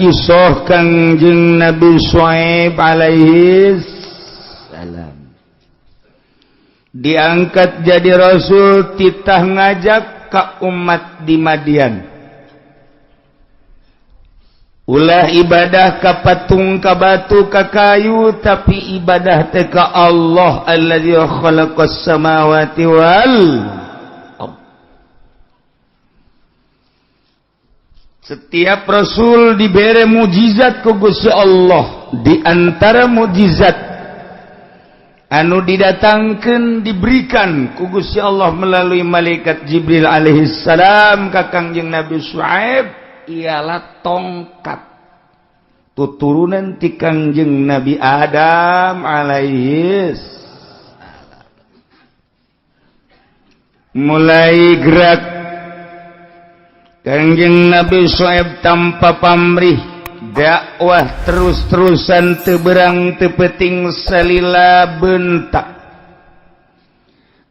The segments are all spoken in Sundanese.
Kisah Kangjeng Nabi Syuaib alaihi salam diangkat jadi rasul, titah ngajak ka umat di Madian, ulah ibadah ka patung, ka batu, ka kayu, tapi ibadah teh ka Allah alladzi khalaqas samawati wal ard. Setiap rasul diberi mujizat ku Gusti Allah. Di antara mujizat anu didatangkan, diberikan ku Gusti Allah melalui malaikat Jibril alaihi salam ka Kangjeng Nabi Syuaib ialah tongkat tuturunan ti Kangjeng Nabi Adam alaihi salam. Mulai gerak Kangjeng Nabi Syuaib tanpa pamrih dakwah terus-terusan, teu beurang teu peuting, salila bentak.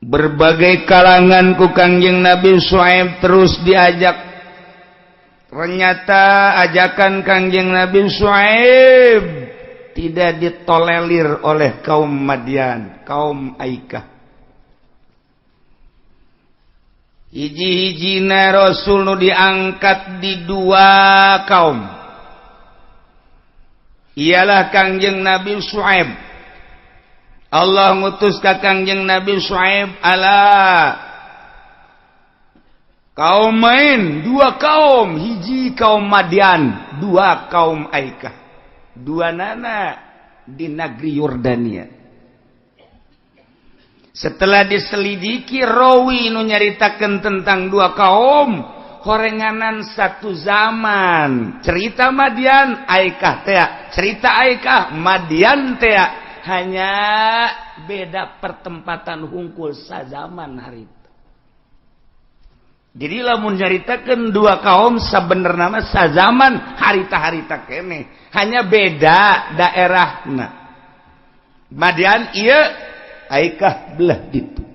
Berbagai kalangan ku Kangjeng Nabi Syuaib terus diajak. Ternyata ajakan Kangjeng Nabi Syuaib tidak ditolerir oleh kaum Madian, kaum Aikah. Hiji-hijina Rasul nu diangkat di dua kaum ialah Kangjeng Nabi Syuaib. Allah ngutus ka Kangjeng Nabi Syuaib ala kaum main dua kaum, hiji kaum Madian, dua kaum Aikah, dua nana di negeri Yordania. Setelah diselidiki, rawi nu nyaritakeun tentang dua kaum horenganan satu zaman, cerita Madian Aikah tea, cerita Aikah Madian tea, hanya beda pertempatan hungkul, sazaman hari itu. Jadi lamun nyaritakeun dua kaum sabenerna mah sazaman harita-harita kene, hanya beda daerahna. Madian ieu, Aikah belah ditu.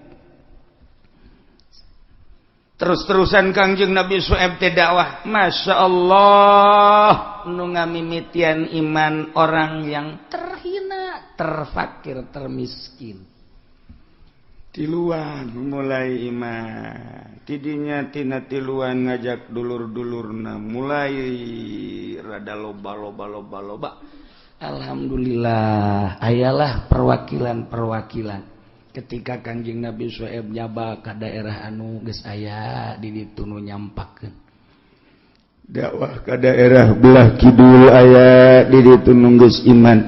Terus-terusan Kangjeng Nabi Syuaib teh dakwah, Masya Allah, nu ngamimitian iman orang yang terhina, terfakir, termiskin. Tiluan mulai iman tidinya, tina tiluan ngajak dulur-dulurna, mulai rada loba loba loba loba. Alhamdulillah, ayalah perwakilan-perwakilan. Ketika Kangjeng Nabi Syuaib nyaba ke daerah anu geus aya di ditu nu nyampakeun dakwah, ke daerah belah kidul aya di ditu nu geus iman,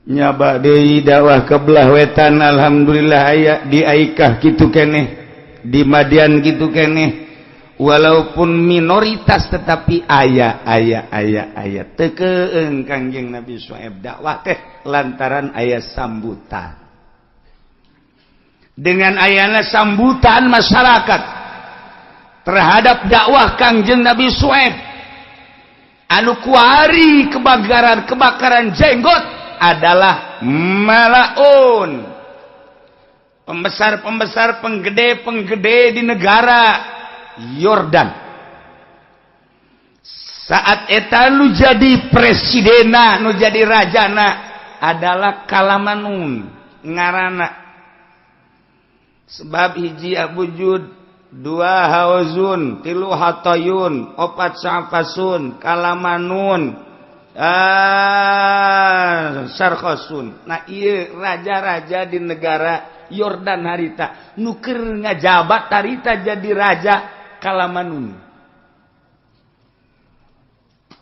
nyaba deui dakwah ke belah wetan, alhamdulillah aya. Di Aikah kitu keneh, di Madian kitu keneh, walaupun minoritas tetapi aya aya aya aya. Teu keung Kangjeng Nabi Syuaib dakwah teh lantaran aya sambutan. Dengan ayana sambutan masyarakat terhadap dakwah Kangjeng Nabi Syuaib, anu kuari kebakaran kebakaran jenggot adalah malaun, pembesar-pembesar, penggede-penggede di negara Yordan saat eta. Nu jadi presidena, nu jadi rajana adalah Kalamanun ngarana, sebab hiji Abujud, dua Hawazun, tilu Hatayun, opat Sa'fasun, Kalamanun, ah, Sarkosun. Nah, iya raja-raja di negara Yordan harita, nu keur ngajabat harita jadi raja Kalamanun.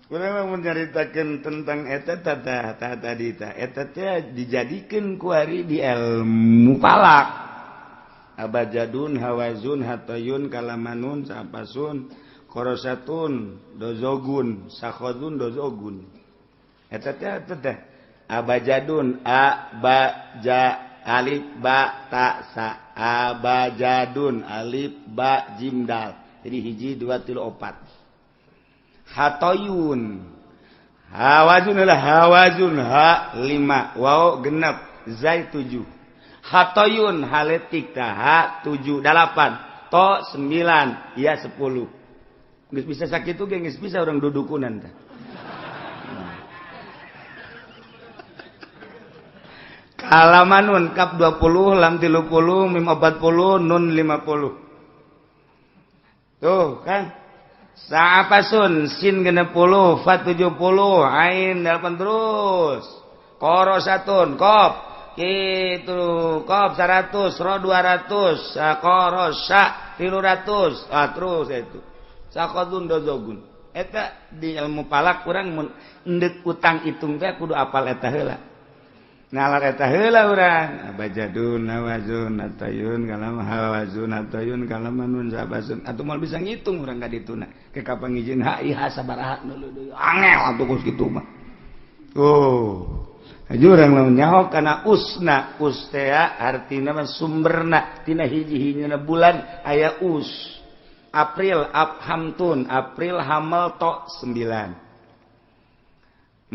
Urang menceritakan tentang eta tata tadi ta eta teh dijadikan kuari di ilmu falak. Abajadun, Hawazun, Hatayun, Kalamanun, Sapasun, Korosatun, Dozogun, Sakhodun, Dozogun. Eta teh, eta teh Abajadun, a ba ja alif ba ta sa, abajadun, alif ba jim dal, jadi hiji, dua, tilu, opat. Hatoyun, Hawazun adalah Hawazun, ha lima, waw genep, zai tujuh. Hatoyun haletik ta, ha tujuh, delapan, to sembilan, ya 10. Geus bisa sakitu ge, geus bisa urang dudukunan tah. Kalamanun kap 20 lam 30 mim 40 nun 50. Tuh kan. Sa'apasun sin 60 fa 70 ain 8 terus. Korosatun kop gitu kop 100 ro 200 korosa 300 ah terus itu. Sakodun dozogun. Eta di ilmu palak kurang mun endek utang hitung teh kudu apal eta heula. Nalar eta heula urang abajadun nawazun atayun kalam hawazun atayun kalamanun sabasun atuh moal bisa ngitung urang ka dituna ke kapan ngijin HIH sabaraha dulu angel atuh kos kitu mah. Oh haji urang lamun nyaho kana usna us teh artina mah sumberna tina hiji-hijina bulan aya us. April abhamtun April hamel to 9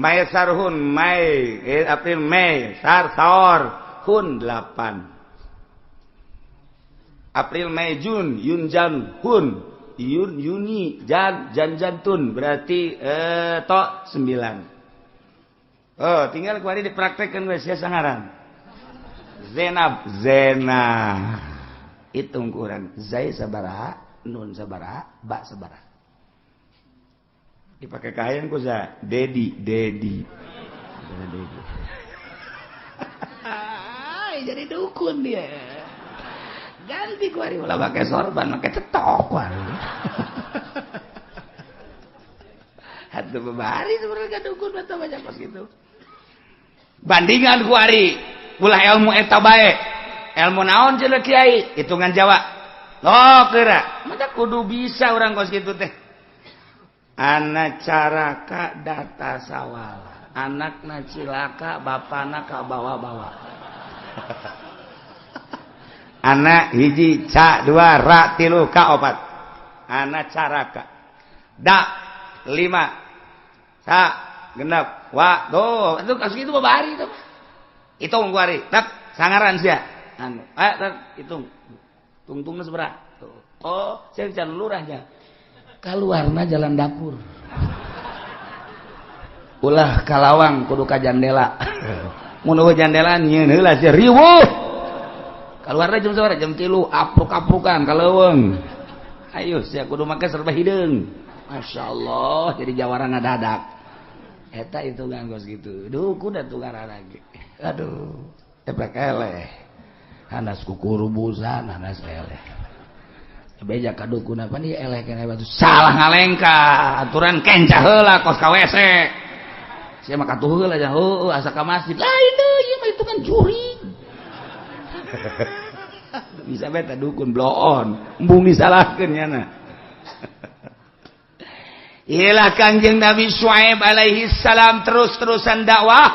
Mai sarhun Mai April Mei sar saor hun 8 April Mei Jun Yun Jan hun Yun Yuni Jan Jan Jantun berarti to 9. Oh tinggal kemarin dipraktekkan geus sia sangaran Zenab Zena hitung kurang zai sabaraha nun sabaraha ba sabaraha dipakai kain ku za Dedi Dedi Dedi jadi dukun dia ganti ku hari ulah pakai sorban pakai cetok hari atuh bebari sebenarnya dukun atau banyak pas gitu bandingan ku hari ulah ilmu eta bae ilmu naon cenah kiai hitungan Jawa oh geura mata kudu bisa urang kos kitu teh. Anak caraka data sawala anakna cilaka bapana ka bawa-bawa anak hiji ca dua ra tilu ka opat anak caraka da lima sa genep wa tuh itu kasus itu babari itu hitung ku ari tak sangaran sia anu tak hitung tungtungna sabaraha tuh oh sia can lurahnya kaluarna jalan dapur ulah kalawang kudu ka jandela mun eueuh jandela nyieun heula sia riweuh kaluarna jam sabaraha jam 3 apruk-aprukan ka leuweung ayo sia kudu make serba hideung masyaallah jadi jawara ngadadak eta hitungan kos kitu duh kuda tungaran lagi aduh tepek eleh hanas kukurubusan hanas eleh beja kadukun apa nih eleh kena batu salah ngalengka aturan kencah heula kos ka WC sia mah katuh heula nya heueuh asa ka masjid lain deui ieu mah hitungan jurig bisa bae teh dukun bloon embung disalahkeun nyana. Iyalah Kangjeng Nabi Syuaib alaihi salam terus-terusan dakwah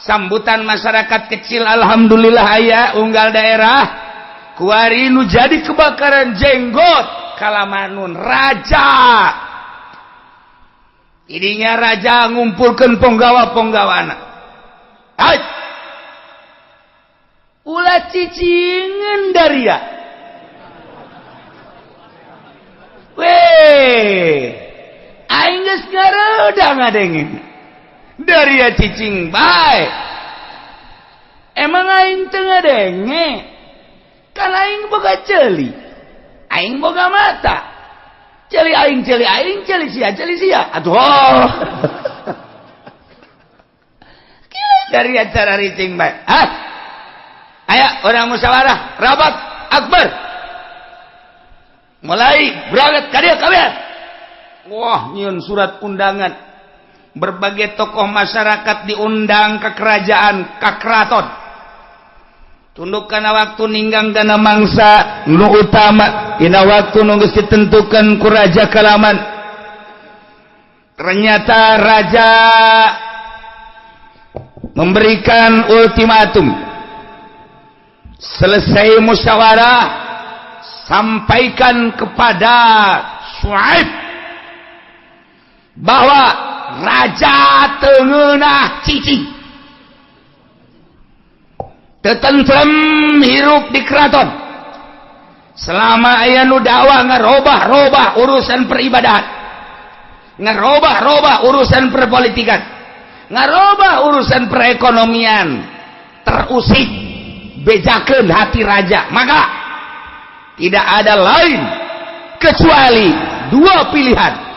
sambutan masyarakat kecil alhamdulillah aya unggal daerah kuari nu jadi kebakaran jenggot kalamanun raja ininya raja ngumpulkan penggawa-penggawana hai ulah cicingan daria weh aing geus ngaredah ngadengin daria cicing bae emang aing teu ngadenge kan aing boga ceuli aing boga mata ceuli aing ceuli aing ceuli sia ceuli sia atuh oh. Dari acara ricing bae ah aya orang musyawarah rapat akbar mulai berangkat ka dieu kabeh wah nyieun surat undangan berbagai tokoh masyarakat diundang ke kerajaan ka keraton tunduk kana waktu ninggang kana mangsa nu utama dina waktu nu geus ditentukeun ku raja kalaman ternyata raja memberikan ultimatum selesai musyawarah sampaikan kepada Syuaib bahwa raja teu ngeunah cicing tetentrem hirup di keraton selama aya nu dakwah ngarobah-robah urusan peribadahan, ngarobah-robah urusan perpolitikan. Ngarobah urusan perekonomian, terusik, bejakeun hati raja. Maka tidak ada lain kecuali dua pilihan.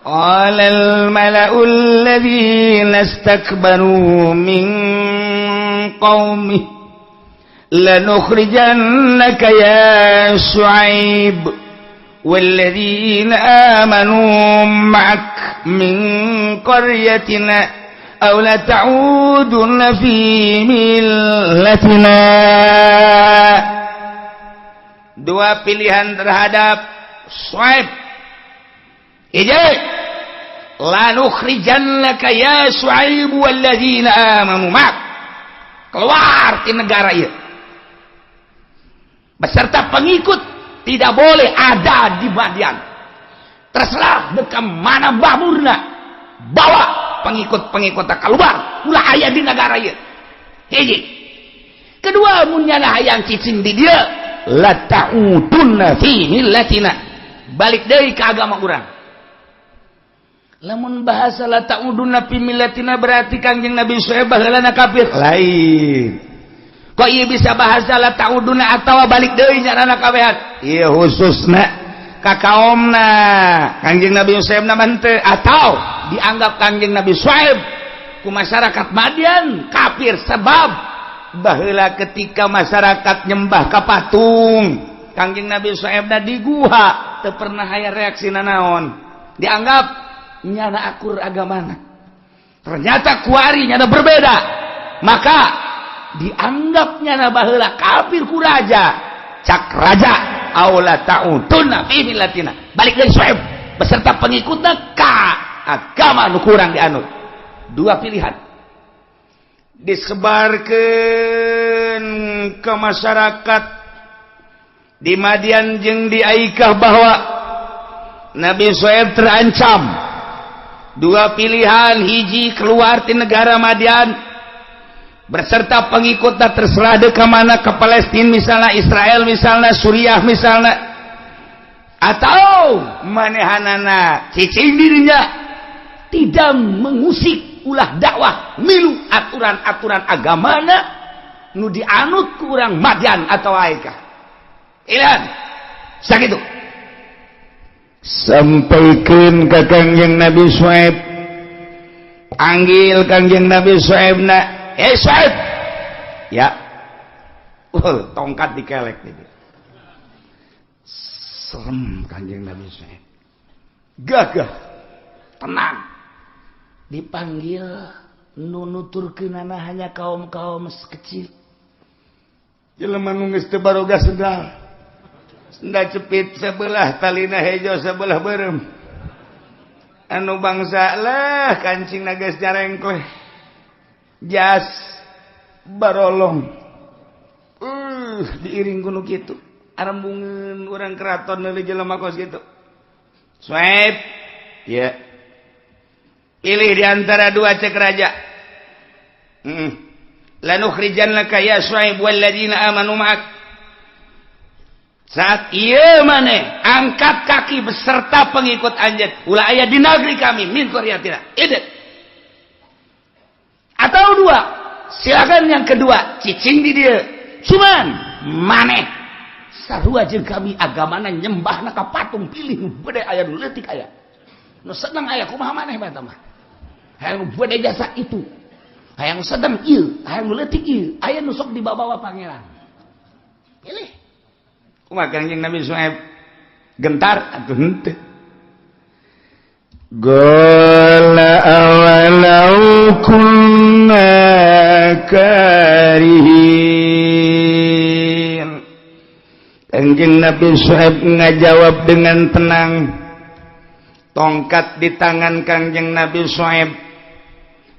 قال الملأ الذين استكبروا من قومه لنخرجنك يا شعيب والذين آمنوا معك من قريتنا أو لتعودن في ملتنا. Dua pilihan terhadap Suaib. Hiji, lanukhrijannaka ya Suaib walladzina amanu ma'ak, keluar di negara ieu beserta pengikut, tidak boleh ada di Madian. Terserah ke mana baburna, bawa pengikut-pengikut keluar, ulah aya di negara ieu. Hiji. Kedua, mun nyana hayang cicing di dieu, la ta'udunna fi millatina, balik deui ka agama urang. Lamun bahasa la ta'udunna fi millatina, berarti Kangjeng Nabi Syuaib baheulana kafir. Lain. Kok ieu bisa bahasa la ta'udunna atawa balik deui nyaranna kabehan? Ieu khususna ka kaomna Kangjeng Nabi Syuaib na henteu, atau dianggap Kangjeng Nabi Syuaib ku masyarakat Madian kafir sebab baheula ketika masyarakat nyembah ka patung, Kangjeng Nabi Syuaib di guha teu pernah aya reaksi nanaon, dianggap nyana akur agamana. Ternyata kuari nyana berbeda, maka dianggap nyana baheula kafir ku raja. Cak raja, aula ta'udunna fi millatina, balik deui Syuaib beserta pengikutna ka agama nu kurang dianut. Dua pilihan disebarkan ke masyarakat di Madian jeung di Aikah bahwa Nabi Syuaib terancam. Dua pilihan: hiji, keluar di negara Madian berserta pengikutnya, terserah de ke mana, ke Palestina misalnya, Israel misalnya, Suriah misalnya, atau manehanana cicing dirinya, tidak mengusik, ulah dakwah milu aturan-aturan agamana nu dianut ku urang Madian atau Aikah. Pilihan sakitu. Sampaikan ke Kangjeng Nabi Syuaib, panggil Kangjeng Nabi Syuaib na, "Eh Syuaib." Ya, tongkat dikelek gitu. Serem Kangjeng Nabi Syuaib, gagah, tenang. Dipanggil, nu nuturkeunana hanya kaum-kaum kecil, jelema nu geus teu baroga sendal, sendal cepit sebelah talina hejo, sebelah beureum, anu bangsa lah kancing geus nyarengkleh, jas barolong, diiring ku nu kitu, arembungeun urang keraton meuli jelema kos kitu. "Suaib ya, pilih di antara dua," cek raja. Lanukhrijannaka ya Syuaib walladzina amanu ma'ak. Saat ieu maneh angkat kaki beserta pengikut anjeun, ulah aya di negeri kami, min qaryatina ide. Atau dua, silakan yang kedua, cicing di dieu, cuman maneh sarua jeung kami agamana, nyembahna ka patung. Pilih nu gede aya, nu leutik aya, nu sedang aya, kumaha maneh bae mah? Hayang nu gede jasa itu, hayang sedang ieu, hayang nu leutik ieu, aya nu sok dibawa-bawa pangeran. Pilih. Kumaha Kangjeng Nabi Syuaib, gentar atuh henteu? Qala awalau kunna karihin. Kangjeng Nabi Syuaib ngajawab dengan tenang. Tongkat di tangan Kangjeng Nabi Syuaib,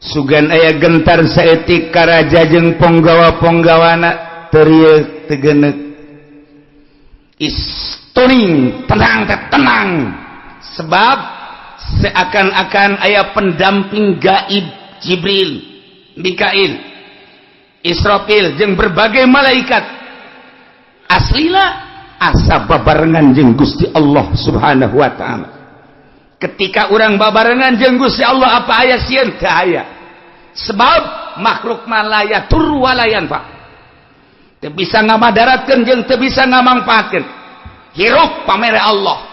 sugan aya gentar saeutik karaja jeung ponggawa-ponggawana, terieu tegenek, istuning, tenang teh tenang, sebab seakan-akan aya pendamping gaib, Jibril, Mikail, Israfil jeung berbagai malaikat. Aslina asa babarengan jeung Gusti Allah Subhanahu wa taala. Ketika urang babarengan jeung Gusti Allah apa aya sieun? Teu aya. Sebab makhluk malaya tur walayan pak. Teu bisa ngamadaratkeun jeung teu bisa ngamangpaatkeun. Hirup pamere Allah.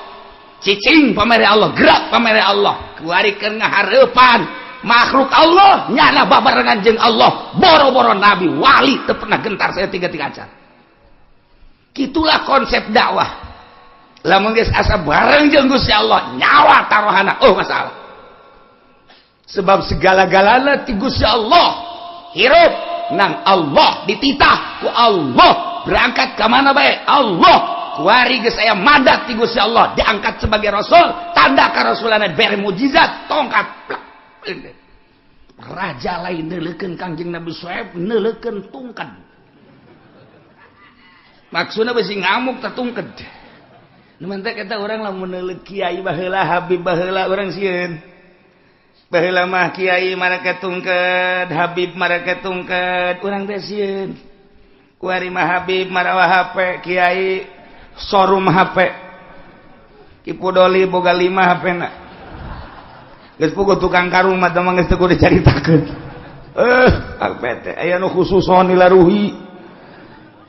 Cicing pamere Allah, gerak pamere Allah. Kuari keur ngahareupan makhluk Allah nyana babarengan jeung Allah. Boro-boro nabi, wali teu pernah gentar saya tiga-tiga acan. Itulah konsep dakwah. Lamun geus asa bareng jeung Gusti Allah, nyawa taruhana, oh masalah. Sebab segala-galana ti Gusti Allah. Hirup nang Allah dititah ku Allah, berangkat ka mana bae Allah. Kuari geus aya mandat ti Gusti Allah, diangkat sebagai rasul, tanda karasulanna bere mukjizat, tongkat. Raja lain neuleukeun Kangjeng Nabi Syuaib, neuleukeun tungked. Maksudna bisi ngamuk tah tungked. Nu mantak eta urang lamun neuleuk kiai baheula, habib baheula urang sieun. Baheula mah kiai marake tungked, habib marake tungked, urang teh sieun. Kuari mah habib marawa HP, kiai showroom HP. Ki Pudoli boga 5 HP-na. Geus puguh tukang karung mah teh geus teu kudu dicaritakeun. HP teh aya nu khususon dilaruhi.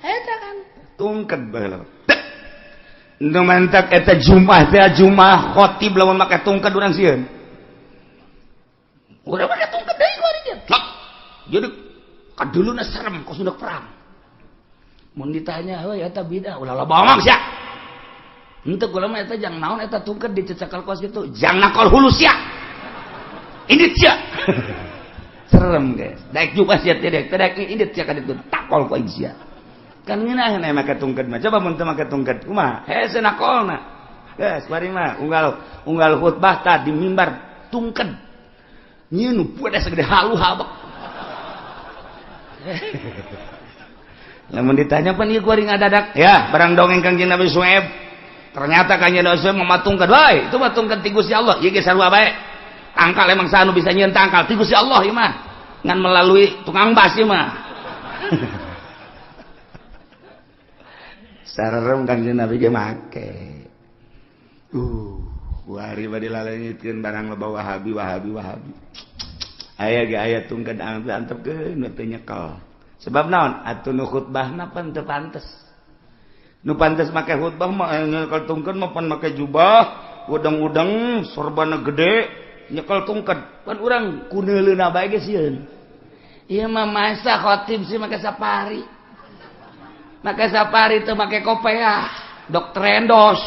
Eta kan tungked baheula. Nu mantak eta Jumat teh Jumat khotib lamun make tungked urang sieun. Urang make tungked deui kuari ge. Jadi kaduluna serem kos udah perang. Mun ditanya heuy eta bidah ulah loba omong sia. Henteu kula mah eta jang naon eta tungked dicecekal kos kitu, jang nakol hulu sia. Indit sia. Serem guys. Daek juga sia teh daek teh daek indit sia ka ditu takol ku aing sia. Kan ngeunah na make tungked mah. Coba mun teu make tungked kumaha? Hese nakolna. Geus bari mah unggal unggal khutbah tah di mimbar tungked. Nyieun pedes gede halu habek. Lamun ditanya pan ieu kuari ngadadak, ya barang dongeng Kangjeng Nabi Syuaib. Ternyata Kangjeng Nabi Syuaib mamatungkeun wae, itu matungkeun ti Gusti Allah. Ieu ge sarua bae. Tangkal emang saha nu bisa nyieun tangkal ti Gusti Allah ieu mah. Ngan melalui tukang bas ieu mah. Sarem Kangjeng Nabi ge make. Kuari bade laleungitkeun barang loba Wahabi Wahabi Wahabi. Aya ge aya tungkeun antepkeun teu nyekel. Sebab naon? Atuh nu khutbahna pan teu pantes. Nu pantes make khutbah mah nyekel tungkeun mah pan make jubah, udang-udang, sorbana gede, nyekel tungkeun. Pan urang kuneuleuna bae ge sieun. Ieu mah masa khotib sih make safari. Make safari teu make kopeah, dokter endos.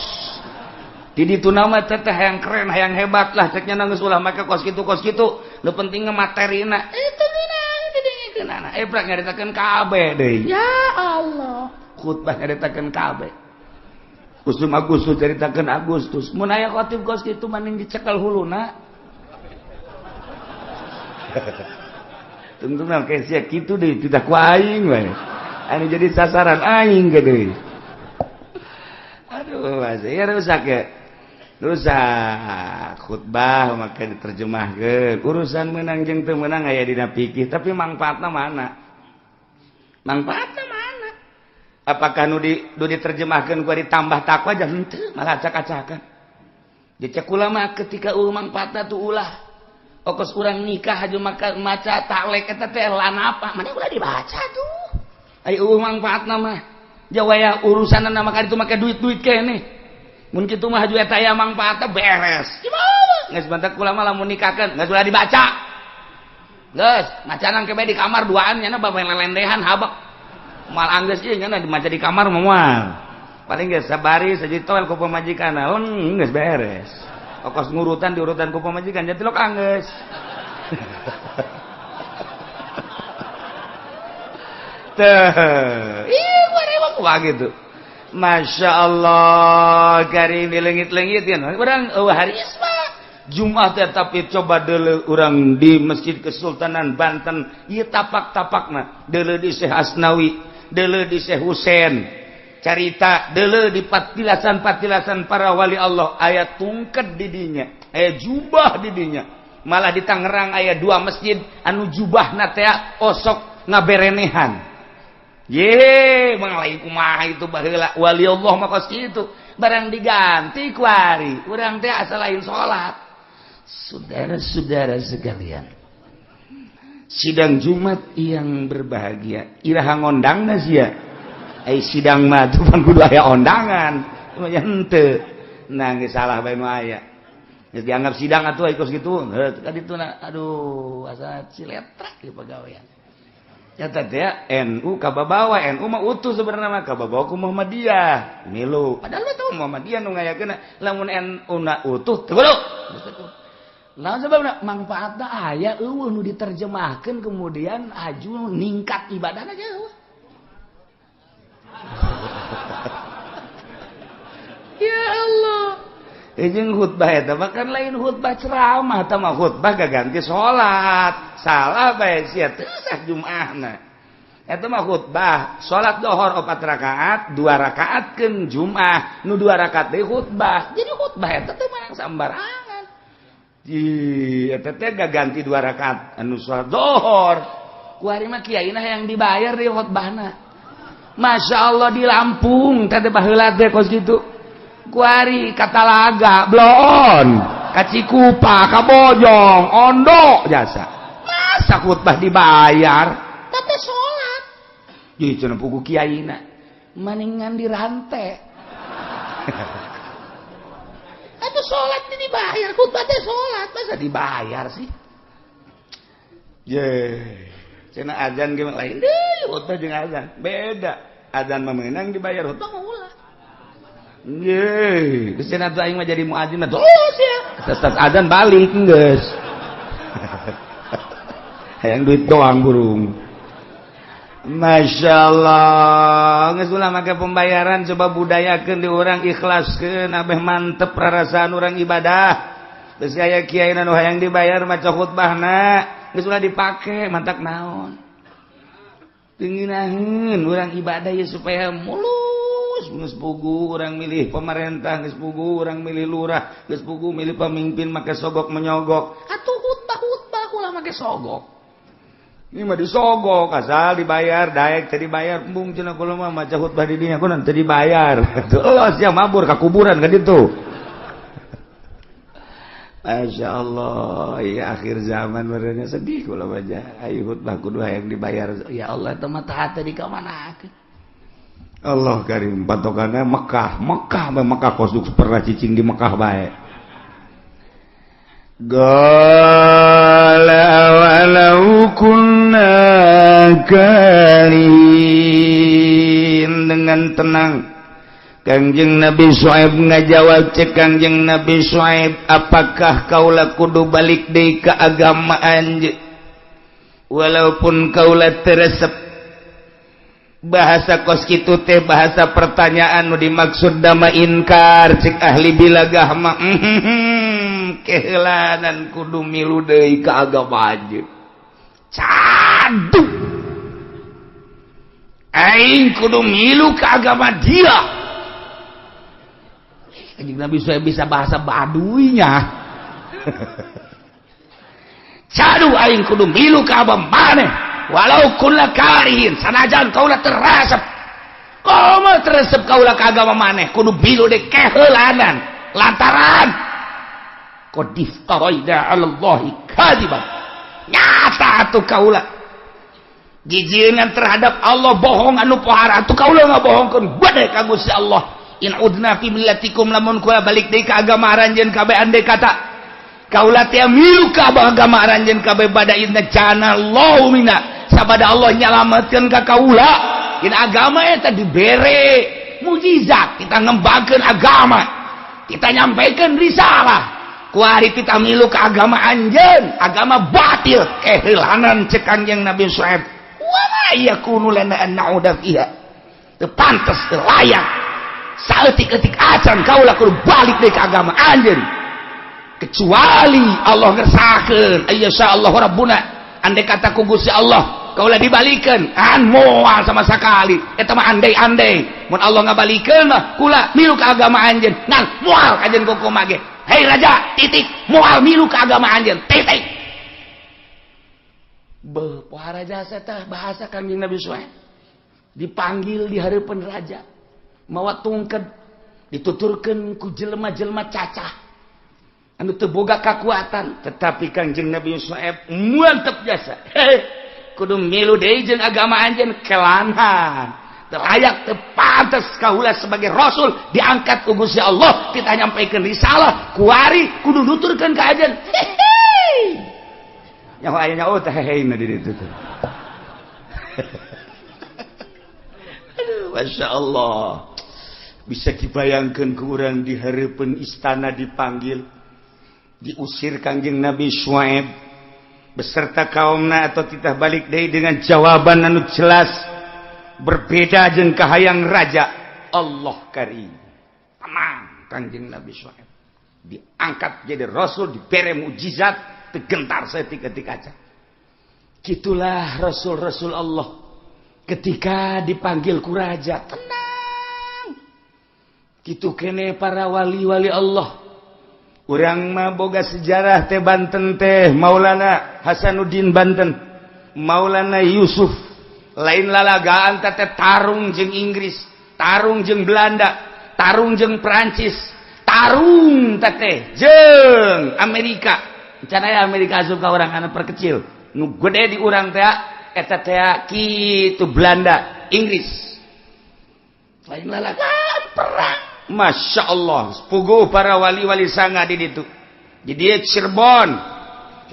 Di ditu nama teteh hayang keren, hayang hebat lah ceknya geus ulah make kos kitu. Nu penting materina. Itu geunah didengikeunana. Ebrak nyaritakeun kabeh deui. Ya Allah. Khutbah nyaritakeun kabeh. Usum Agustus caritakeun Agustus. Mun aya khotib kos kitu mending dicekel huluna. Tungtungna ke sia kitu deui tidak ku aing we. Anu jadi sasaran aing gede. Aduh, ya rusak ya. Rusak khutbah maka diterjemahkeun. Urusan menang jeung teu meunang aya dina fikih, tapi mangfaatna mana? Mangfaatna mana? Apakah nu di nu diterjemahkeun ku ditambah takwa jangan henteu, malah acak-acakan. Dicek ulama ketika eueuh mangfaatna tuh ulah. Okos urang nikah aja maka maca taklek eta teh lanapa? Mana ulah dibaca tuh. Ai eueuh mangfaatna mah. Jawaya urusanna maka itu make duit-duit keneh. Mun kitu mah haju eta aya mangfaatna beres. Gimana? Geus bantak kula mah lamun nikahkeun geus ulah dibaca. Geus, macanan ke bae di kamar duaan nya bae lelendehan habek. Moal anggeus ieu nya dimaca di kamar mah moal. Paling geus sabari saji toel ku pamajikanna, leng geus beres. Okos ngurutan diurutan ku pamajikan jadi lok anggeus. Teh, ih gua gitu. Masya Allah, kari ini lengit-lengit kan. Orang hari isma Jumat teh tapi coba deuleu urang di Masjid Kesultanan Banten, ieu tapak-tapakna deuleu di Syekh Asnawi, deuleu di Syekh Husein. Carita deuleu di patilasan-patilasan para wali Allah aya tungked di dinya, aya jubah di dinya. Malah di Tangerang aya dua masjid anu jubahna teh osok ngaberenehan. Ye, manglain kumaha itu baheula wali Allah mah kos kitu. Barang diganti ku ari, urang teh asa lain salat. Saudara-saudara sekalian, sidang Jumat yang berbahagia, iraha ngondangna sia? Ai sidang mah tuh pan kudu aya ondangan. Mah henteu. Nah, geus salah bae nu aya. Geus dianggap sidang atuh kos kitu. Heuh, ka dituna aduh asa ciletrak di pagawean. Nyata teh NU kababawa, NU mah utuh sebenarnya mah kababawa ku Muhammadiyah milu. Padahal lu tahu Muhammadiyah nu ngayakeun, lamun NU na utuh teu kudu. Nah, sebabna mangfaatna aya eueuh nu diterjemahkeun kemudian aju ningkat ibadahna ge eueuh. Ya Allah. Jeung khutbah eta mah kan lain khutbah ceramah, eta mah khutbah gaganti salat. Salah bae sia teu sah Jumaahna. Eta mah khutbah salat dohor 4 rakaat, 2 rakaatkeun Jumaah, nu 2 rakaat deui khutbah. Jadi khutbah eta teh mah sambarangan. Ih, eta teh gaganti 2 rakaat anu salat dohor. Ku ari mah kiaina yang dibayar di khutbahna. Masya Allah di Lampung teh baheula teh kos kitu. Kuari Katalaga bloon ka Cikupa ka Bojong ondo jasa masa khutbah dibayar teh salat jadi cenah pugu kiaina maningan dirantai atuh salat dibayar khutbah teh salat masa dibayar sih ye cenah azan ge lain deui khutbah jeung azan beda azan mah meunang dibayar khutbah mah ulah. Yeay, geus cenah atuh aing mah jadi muadzin mah terus ya. Tas adzan balik geus. Hayang duit doang burung. Masya Allah, geus ulah make pembayaran coba budayakeun di urang ikhlaskeun abeh mantep rarasaan urang ibadah. Geus aya kiai nu hayang dibayar maca khutbahna, geus ulah dipake mantak naon. Teu ngeunaheun urang ibadah ye supaya mulus. Geus pugu urang milih pemerintah, geus pugu urang milih lurah, geus pugu milih pemimpin make sogok menyogok. Atuh khutbah-khutbah ulah make sogok. Ini mah disogok asal dibayar, daek teu dibayar, embung cenah kula mah maca khutbah di dinya kunaon teu dibayar. Tuh Allah sia mabur ka kuburan ka ditu. Masya Allah, ya akhir zaman merenya sedih kula baca. Ayo khutbah kudu hayang dibayar. Ya Allah teh mah teh di ka manakeun. Allah karim patokannya Mekah, Mekah bae Mekah kos pernah cicing di Mekah bae. Qala walau kunna karihin, dengan tenang Kangjeng Nabi Syuaib ngajawab cek Kangjeng Nabi Syuaib, apakah kaula kudu balik deui ka agama anjeun walaupun kaula teresep. Bahasa kos kitu teh bahasa pertanyaan nu dimaksud dama inkar cek ahli bilagah mah keheulanan kudu milu deui ka agama anjeun. Cadu aing kudu milu ka agama dia. Kanjeng Nabi Syuaib bisa bahasa baduinya. Cadu aing kudu milu ka agama maneh walau kunna karihin, sanajan kaula teresep. Komo teresep kaula ka agama maneh kudu milu deui keheulanan lantaran qad iftaraina 'ala Allahi kadiban. Nyata atuh kaula jijieungan terhadap Allah bohong anu pohara atuh kaula ngabohongkeun bade ka Gusti Allah. In udna fi millatikum, lamun kula balik deui ka agama aranjeun kabeh andai kata kaula teh milu ka agama aranjeun kabeh bada idna jana Allahu minna, sabada Allah nyalametkeun ka kaula. In agama eta dibere mujizat, kita ngembangkeun agama, kita nyampaikan risalah. Kuari kita milu ka agama anjeun, agama batil keheulanan cek Kangjeng Nabi Syuaib. Wa ma yakunu lana an na'uda fiha, teu pantes teu layak saeutik-eutik acan kaula kudu balik deui ka agama anjeun kecuali Allah ngersakeun ayyasha Allah rabbuna, andai kata ku Gusti Allah kaula dibalikeun an moal sama sekali eta mah andai-andai mun Allah ngabalikeun mah kula milu ka agama anjeun ngan moal kajeun kumaha ge. Hei raja titik moal milu ka agama anjeun titik. Beuh pohara jasa teh bahasa Kangjeng Nabi Syuaib dipanggil di hareupeun raja mawa tungked dituturkeun ku jelema-jelema cacah. Anu teu boga kekuatan, tetapi Kangjeng Nabi Syuaib mantep jasa. Heh, kudu milu deui jeung agama anjeun kelanhan. Teu layak, teu pantes kaula sebagai rasul diangkat ku Gusti Allah, kita nyampaikan risalah, kuari kudu nuturkeun ka anjeun. Nyaho aya nyaho teh heheina di ditu tuh. Aduh, Masya Allah. Bisa dibayangkan ke orang di harapan istana dipanggil, diusir Kangjeng Nabi Syuaib beserta kaumna atau titah balik deui dengan jawaban anu jelas berbeda jeung kahayang raja. Allah karim, tenang. Kangjeng Nabi Syuaib diangkat jadi rasul, dibere mukjizat, tergentar seketika aja. Gitulah rasul-rasul Allah ketika dipanggil ku raja, tenang. Gitu kene para wali-wali Allah. Urang mah boga sejarah teh Banten teh Maulana Hasanuddin Banten, Maulana Yusuf, lain lalagaan teh tarung jeung Inggris, tarung jeung Belanda, tarung jeung Perancis, tarung teh jeung Amerika. Can aya Amerika asup ka urang anu perkecil. Nu gede di urang teh eta teh kitu Belanda, Inggris. Lain lalagaan perang. Masya Allah, puguh para wali-wali sanga di ditu. Jadi Cirebon,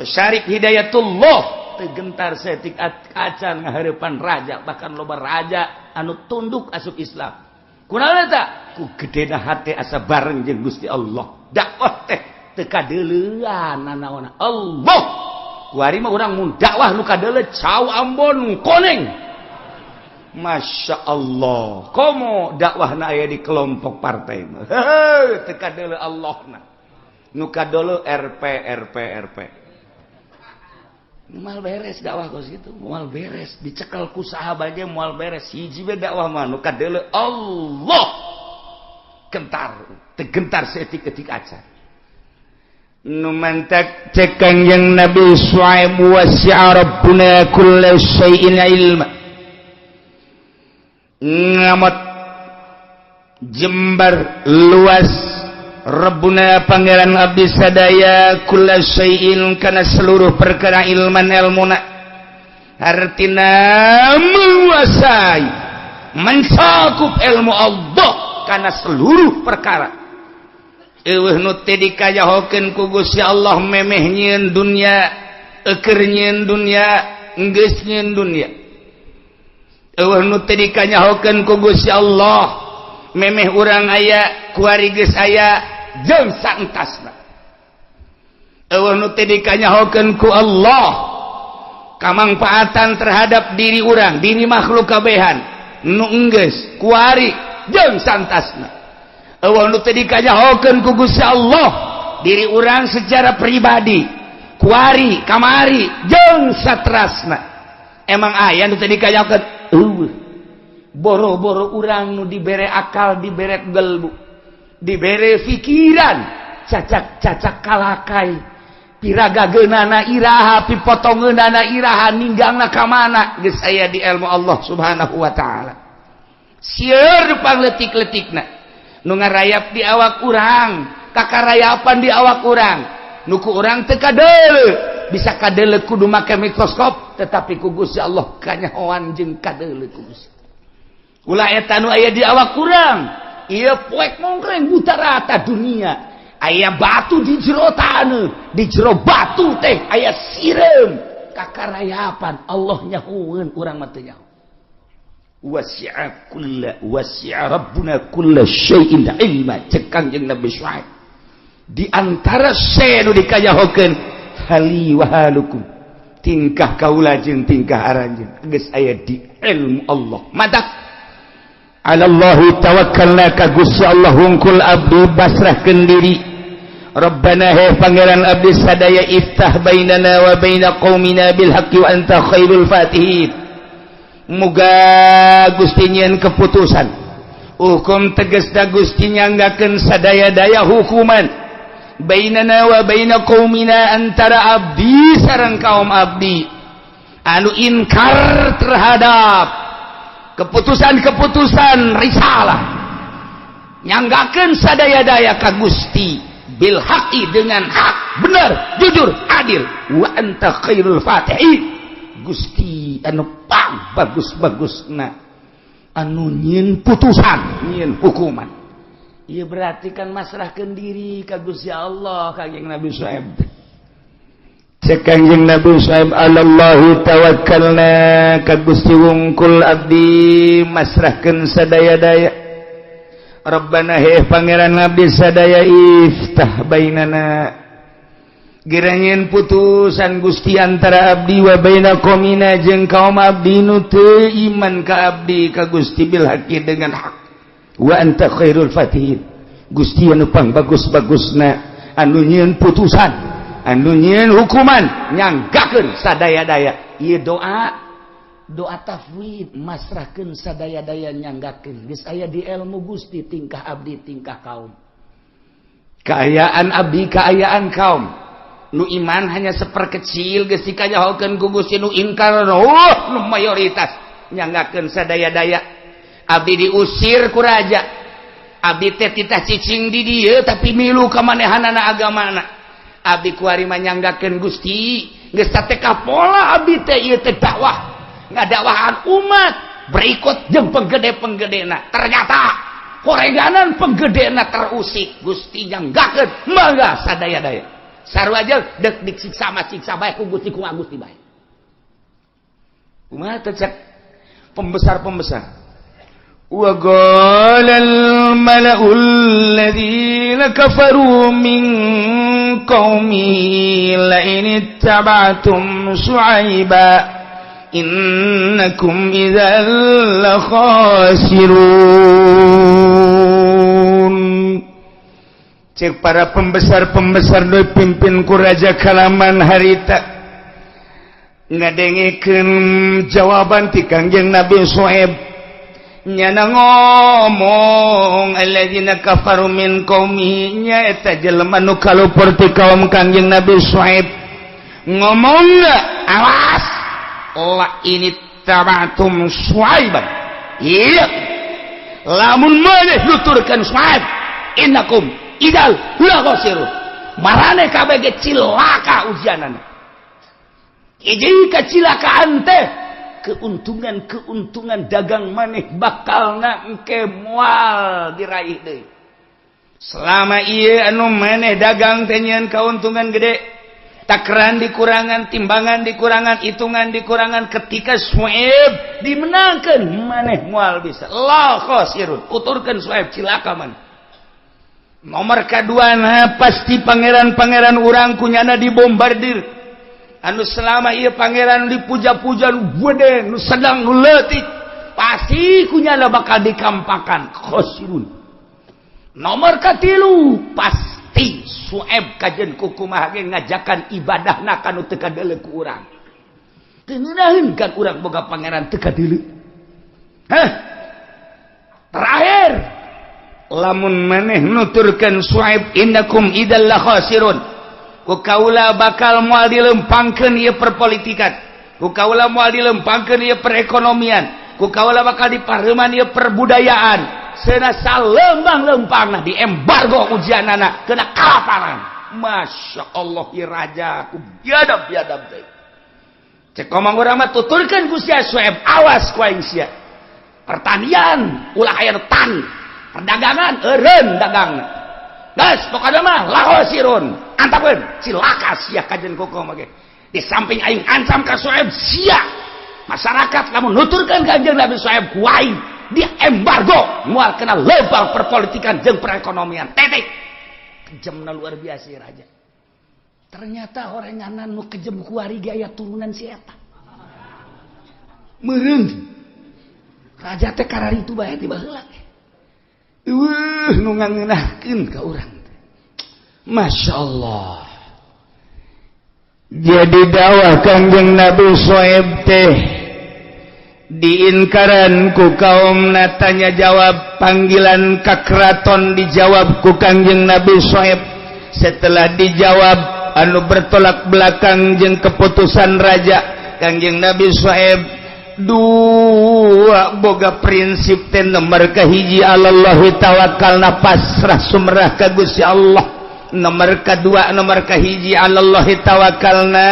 Syarif Hidayatullah tegentar setik acan ngahareupan raja, bahkan loba raja anu tunduk asup Islam. Kunaon eta? Ku gedena hate asa bareng jeung Gusti Allah. Dakwah teh teu kadeuleuan nanaona Allah. Kuari mah urang mun dakwah nu kadeuleu cau Ambon koneng. Masya Allah, komo dakwah na aya di kelompok partai mah. Heuh, teu kadeuleu Allahna. Nu kadeuleu RP RP RP. Moal beres dakwah kos kitu, moal beres dicekal ku sahabat ge moal beres. Hiji we dakwah mah nu kadeuleu Allah. Gentar, teu gentar saeutik-eutik acan. Nu mantak cek Kangjeng Nabi Syuaib wasi'a rabbuna kulla syai'in ilma. Ngamot jembar luas Rabbuna pangeran abdi sadaya kulla syai'in kana seluruh perkara ilman ilmuna, artina menguasai mencakup ilmu Allah kana seluruh perkara. Eueuh nu teu dikajahokeun ku Gusti Allah memeh nyieun dunya, eukeur nyieun dunya, geus nyieun dunya. Eueuh nu teu dikanyahokeun ku Gusti Allah memeh urang aya, kuari geus aya jeung saentasna. Eueuh nu teu dikanyahokeun ku Allah kamangfaatan terhadap diri urang, diri makhluk kabehan nu enggeus, kuari jeung saentasna. Eueuh nu teu dikanyahokeun ku Gusti Allah diri urang secara pribadi, kuari kamari jeung satrasna. Emang aya nu teu dikanyahokeun? Eueuh. Boro-boro urang nu dibere akal, dibere gelbu, dibere pikiran, cacak-cacak kalakai, piragageunana iraha, pipotongeunana iraha, ninggangna ka mana, geus aya di ilmu Allah Subhanahu wa taala. Sieun pangletik-letikna nu ngarayap di awak urang, kakarayapan di awak urang, nu ku urang teu kadeuleu, bisa kadeuleu kudu make mikroskop, tetapi ku Gusti Allah kanyahoan jeung kadeuleu ku Gusti. Ulah eta nu aya di awak urang, ieu poek mongkreng buta rata dunia. Aya batu di jero taneuh, di jero batu teh aya sireum, kakarayapan Allah nyahoeun urang mah teu nyaho. Wasi'a kulla wasi'a rabbuna kulla syai'in ilma, cek Kangjeng Nabi Syuaib. Di antara se nu dikajahokeun hali wa halukum, tingkah kaula jeung tingkah aranjeun geus aya di ilmu Allah. Matak Alallahi tawakkalna, ka Gusti Allah hungkul abdi basrahkeun diri. Rabbana he pangeran abdi sadaya, iftah bainana wa baina qaumina bil haqqi wa anta khairul fatihin. Muga Gusti nyieun keputusan hukum, tegasna Gusti nyanggakeun sadaya-daya hukuman bainana wa baina qaumina, antara abdi sareng kaum abdi anu inkar terhadap keputusan-keputusan risalah. Nyanggakeun sadaya-daya ka Gusti. Bil haqi, dengan hak, benar, jujur, adil. Wa anta khairul fatihin, Gusti anu pang bagus-bagusna anu nyieun putusan, nyieun hukuman. Ieu berarti kan masrahkeun diri ka Gusti Allah Kanjeng Nabi Syuaib. Cek Kanjeng Nabi Syuaib, "Alallahi tawakkalna," ka Gusti wungkul abdi masrahkeun sadaya-daya. Rabbana, he Pangeran abdi sadaya, iftah bainana, gera nyieun putusan Gusti antara abdi, wa baina qaumina, jeung kaum abdi nu teu iman ka abdi ka Gusti, bil haqqi, dengan hak. Wa anta khairul fatihin, Gusti anu pang bagus-bagusna anu nyieun putusan, anu nyieun hukuman, nyanggakeun sadaya-daya. Ieu doa, doa tafwid, masrahkeun sadaya-daya, nyanggakeun geus aya di ilmu Gusti tingkah abdi, tingkah kaum, kaayaan abdi, kaayaan kaum. Nu iman hanya seperkecil, geus dikanyahokeun ku Gusti. Nu ingkar, oh, nu mayoritas. Nyanggakeun sadaya-daya, abdi diusir ku raja, abdi teh titah cicing di dieu tapi milu ka manehanana agamana. Abdi kuari manyanggakeun Gusti, geus teh kapola abdi teh ieu teh dakwah, ngadakwahan umat berikut jeung penggede-penggedena. Ternyata koreganan penggedena terusik. Gusti, nyanggakeun mangga sadaya-daya, sarua aja dek disiksa mah siksa bae ku Gusti, kumaha Gusti bae. Kumaha teh cek pembesar-pembesar? وقال الملأ الذين كفروا من قومه لئن اتبعتم شعيبا إنكم إذا لخاسرون. Cek para pembesar-pembesar pimpin ku raja kalaman harita, ngadengekeun jawaban ti Kangjeng Nabi Syuaib, nyana ngomong alladzina kafaru min qaumi, nya eta jelema nu kalupur ti kaum Kangjeng Nabi Syuaib, ngomong, "Awas, la in ittaba'tum Syuaiban, iya lamun maneh nuturkeun Syuaib, innakum idzal la khasirun, maraneh kabeh ge cilaka." Ujianana hiji kacilakaan teh keuntungan-keuntungan dagang maneh bakal na engke moal diraih deui. Selama ieu anu maneh dagang teh nyieun keuntungan gede, takaran dikurangan, timbangan dikurangan, hitungan dikurangan, ketika Suaib dimenangkan maneh moal bisa. La khasirun, tuturkeun Suaib cilaka maneh. Nomor kedua, nah, pasti pangeran-pangeran urang kunyana dibombardir. Anu selama ieu pangeran dipuja-puja, nu gede, nu sedang, nu leutik, pasti kunyana bakal dikampakan. Khosirun. Nomor katilu, pasti Sueb kajen kukumaha ge ngajakan ibadahna kanu teu kadeuleu ku urang. Teu ngeunaheun kan urang boga pangeran teu kadeuleu. Hah, terakhir, lamun maneh nuturkeun Suaib, innakum idzal la khasirun, ku kaula bakal moal dilempangkeun ieu perpolitikan, ku kaula moal dilempangkeun ieu perekonomian, ku kaula bakal dipareuman ieu perbudayaan. Cenah salempang-lempangna di embargo, ujianana kena kalaparan. Masya Allah, ieu raja ku biadab biadab teh. Cek komang urang mah, tuturkeun ku sia Suaib, awas ku aing sia. Pertanian ulah aya nu tani, perdagangan eureun dagangna, geus pokona mah lahosirun, antapeun cilaka sia kajen kokoh ge. Di samping aing ancam ka Suaib, sia masyarakat lamun nuturkeun Kanjeng Nabi Suaib, ku aing di embargo, moal kena lempang perpolitikan jeung perekonomian, titik. Kejamna luar biasa ya raja. Ternyata orenganan nu kejem kuari ge aya turunan si eta meureun. Raja teh kararitu bae ti baheula. Eueuh nu ngangeunahkeun ka urang teh, Masya Allah. Jadi dakwah Kangjeng Nabi Syuaib teh diinkaran ku kaum. Tanya jawab, panggilan ka keraton dijawab ku Kangjeng Nabi Syuaib. Setelah dijawab anu bertolak belakang jeung keputusan raja, Kangjeng Nabi Syuaib dua boga prinsip teh. Nomor kahiji, Alallahi tawakkalna, pasrah sumerah ka Gusti Allah. Nomor kedua, nomor kahiji alallahi tawakkalna,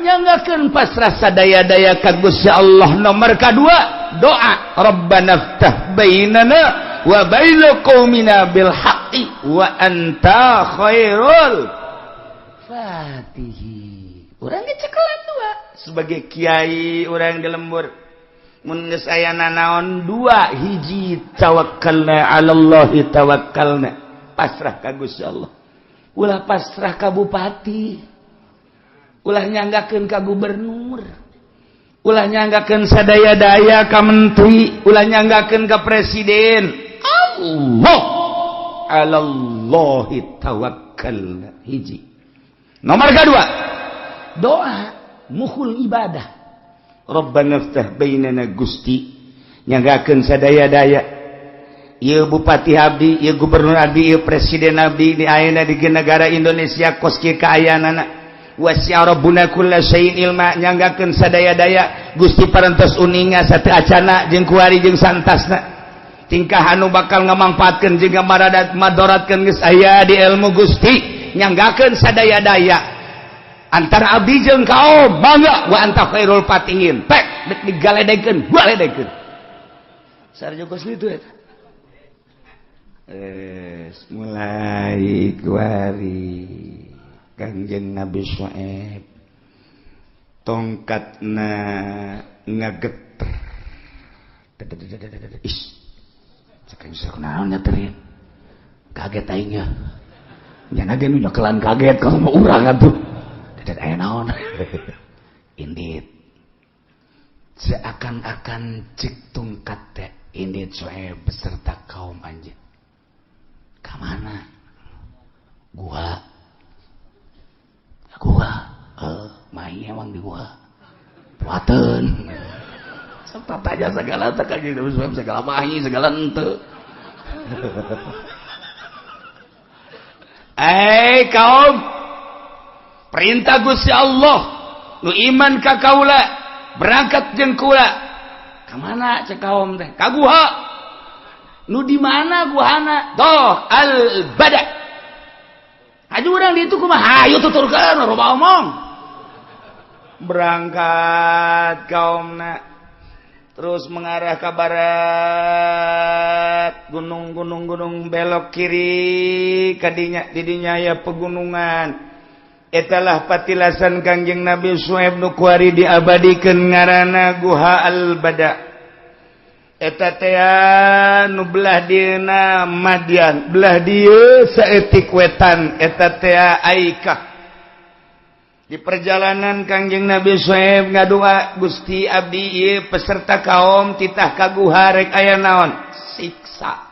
nyanggakeun pasrah sadaya-daya ka Gusti Allah. Nomor kedua doa, Rabbana ftah bainana wa baina qaumina bil haqqi wa anta khairul fatihi. Urang dicekelan dua sebagai kiai, urang di lembur mun geus aya nanaon dua hiji, tawakkalna alallahi tawakkalna, pasrah ka Gusti Allah. Ulah pasrah ka bupati, ulah nyanggakeun ka gubernur, ulah nyanggakeun sadaya-daya ka menteri, ulah nyanggakeun ka presiden. Allah, alallahi tawakkalna hiji. Nomor kedua doa mukhul ibadah, Rabbana ftah bainana. Gusti, nyanggakeun sadaya-daya. Ieu bupati abdi, ieu gubernur abdi, ieu presiden abdi di ayeuna di negara Indonesia kos kieu kaayaanana. Wasi'a rabbuna kulla syai'in ilma, nyanggakeun sadaya-daya. Gusti parantos uninga satu acana jeung kuari jeung santasna, tingkah anu bakal ngamangpaatkeun jeung maradat madoratkeun geus aya di ilmu Gusti. Nyanggakeun sadaya-daya antara abdi jeung kaum, mangga, wa anta khairul fatihin. Pek dek digaledekeun, galedekeun sarjo kos kitu eta. Mulai kuari Kangjeng Nabi Syuaib tongkatna ngageter. Is cek aing, kunaon nyeterin, kaget aing nya. Nya ge nu nyekelan kaget kalau mau urang atuh. Dadak aya naon indit, seakan-akan cek tongkat teh, indit Syuaib beserta kaum anjeun ka mana? Gua gua mahi emang di gua puateun serta tanya segala tak gitu, segala mahi segala ente. Eh kaum, perintah Gusti Allah, nu iman ka kaula berangkat jeung kula. Ka mana cek kaum teh? Ka guha. Nu di mana guhana? Doh al bada. Haju urang di itu kumaha? Hayu tuturkeun, loba omong. Berangkat kaumna terus mengarah ke barat, gunung-gunung-gunung, belok kiri kadinya, didinya ya pegunungan. Etalah patilasan Kangjeng Nabi Syuaib nu kuari diabadikeun ngaranna Guha Al-Bada. Eta teh nu belah dieuna Madian, belah dieu saeutik wetan eta teh Aikah. Di perjalanan Kangjeng Nabi Syuaib ngadua, Gusti, abdi ieu peserta kaum titah ka guha, rek aya naon? Siksa.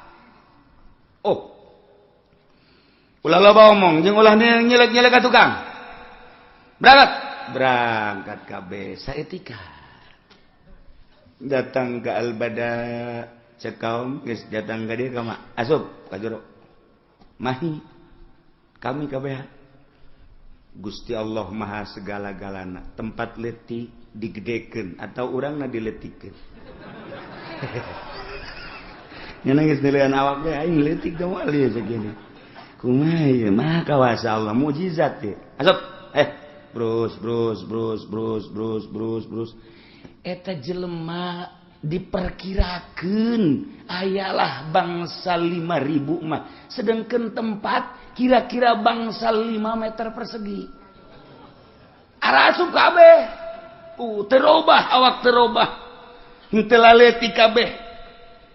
Oh, ulah loba omong jeung ulah nyelek-nyelek ka tukang. Berangkat, berangkat kabeh. Saetika datang ke Albada, cek kaum geus datang ka dieu ka asup ka jero. Mahi kami kabeh. Gusti Allah maha segala-galana, tempat letik digedekeun atau urangna diletikeun. Nya geus nilaian awak teh aing leutik teh moal ieu segini. Kumaha ieu? Maha kawasa Allah, mukjizat teh. Asup brus brus brus brus brus brus brus. Eta jelema diperkirakan ayalah bangsa 5000 mah, sedangkan tempat kira-kira bangsa 5 meter persegi. Arasup kabeh, terobah awak, terobah henteu laleti kabeh.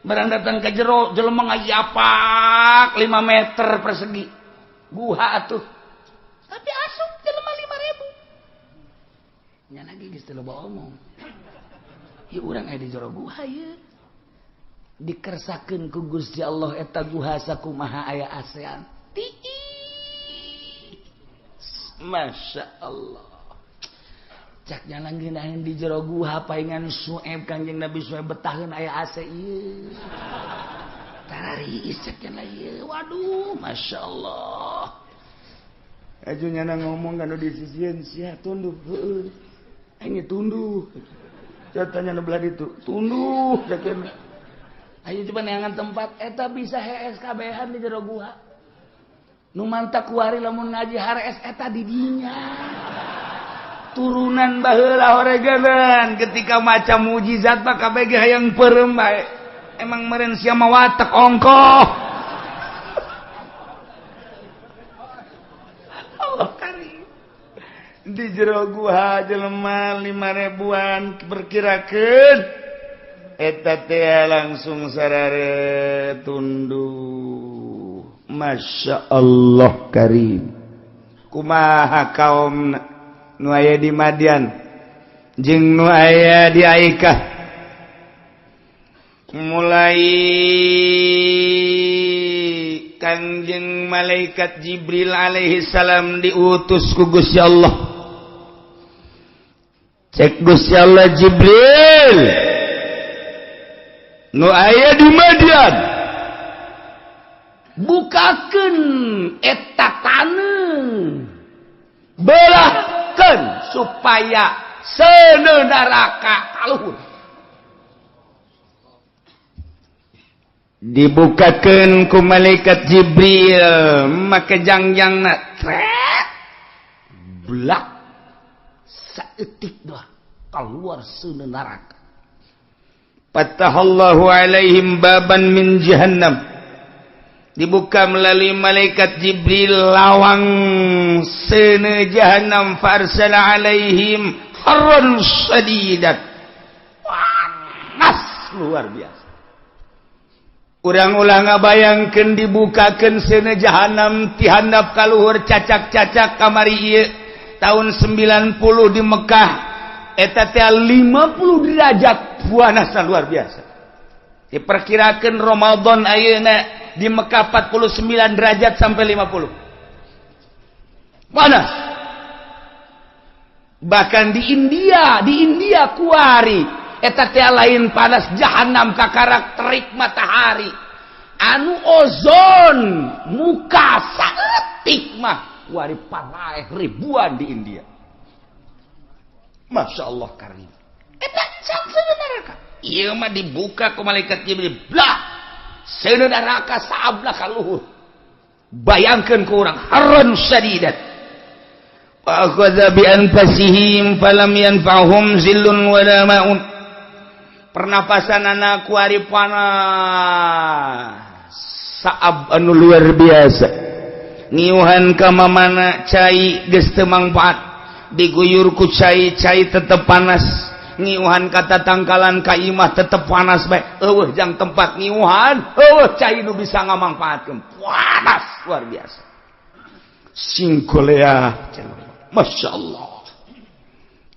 Barang datang ke jero, jelema ngayapak 5 meter persegi guha atuh, tapi asup jelema 5000. Nya lagi geus teu loba omong. Ya urang aya di jero guha ieu. Dikersakeun ku Gusti Allah eta guha sakumaha aya ASEAN. Tiis. Masya Allah. Cak jalan ngeunaheun di jero guha paingan Sueb, Kangjeng Nabi Sueb betaheun aya AC ieu. Tarariis cak jalan ieu. Waduh, Masya Allah. Aju nyana ngomong kan di sisieun sia tunduh heueuh. Aing tunduh. Catanya nu belah ditu, tunduh cak. Ayo coba neangan tempat eta bisa hees kabehan di jero guha. Nu mantak kuari lamun ngaji harees eta di dinya. Turunan baheula horeganan ketika maca mujizat mah kabeh ge hayang peureum bae. Emang meureun sia mah watek ongkoh. Allah karim. Di jero guha jelema 5.000-an perkirakeun eta teh langsung sarare tunduk. Masya Allah karim. Kumaha kaum nu aya di Madian jeung nu aya di Aikah mulai Kangjeng malaikat Jibril alaihi salam diutus ku Gusti Allah. Cek Gusti Allah, Jibril nu aya di Madian bukakeun eta taneuh, belahkeun supaya seuneu neraka kaluhur. Dibukakeun ku malaikat Jibril make jangjangna tret blak saeutik doang keluar seuneu neraka. Fatahallahu alaihim baban min jahannam. Dibuka melalui malaikat Jibril lawang seuneu jahannam, farsala alaihim harran sadidan, panas luar biasa. Urang ulah ngabayangkeun dibukakeun seuneu jahannam ti handap ka luhur cacak-cacak kamari ieu tahun 90 di Mekah eta teh 50 derajat panasna luar biasa. Diperkirakan Ramadan ayeuna di Mekah 49 derajat sampai 50. Panas. Bahkan di India kuari eta teh lain panas jahanam kakarak terik matahari. Anu ozon muka saeutik mah kuari paraeh ribuan di India. Masya Allah karim. Eta seuneu neraka. Ieu mah dibuka ku malaikat Jibril, blah. Seuneu neraka saablah ka luhur. Bayangkeun ku urang harran sadidat. Wa akhadha bi anfasihim falam yanfa'hum zillun wala ma'un. Pernapasan anak kuari panas. Saab anu luar biasa. Ngiuhan ka mamana cai geus teu mangfaat. Diguyur ku cai, cai tetep panas. Ngiuhan kata tangkalan ka imah tetep panas bae. Eueuh jang tempat ngiuhan, eueuh cai nu bisa ngamangfaatkeun. Panas luar biasa. Singkolea, Masya Allah.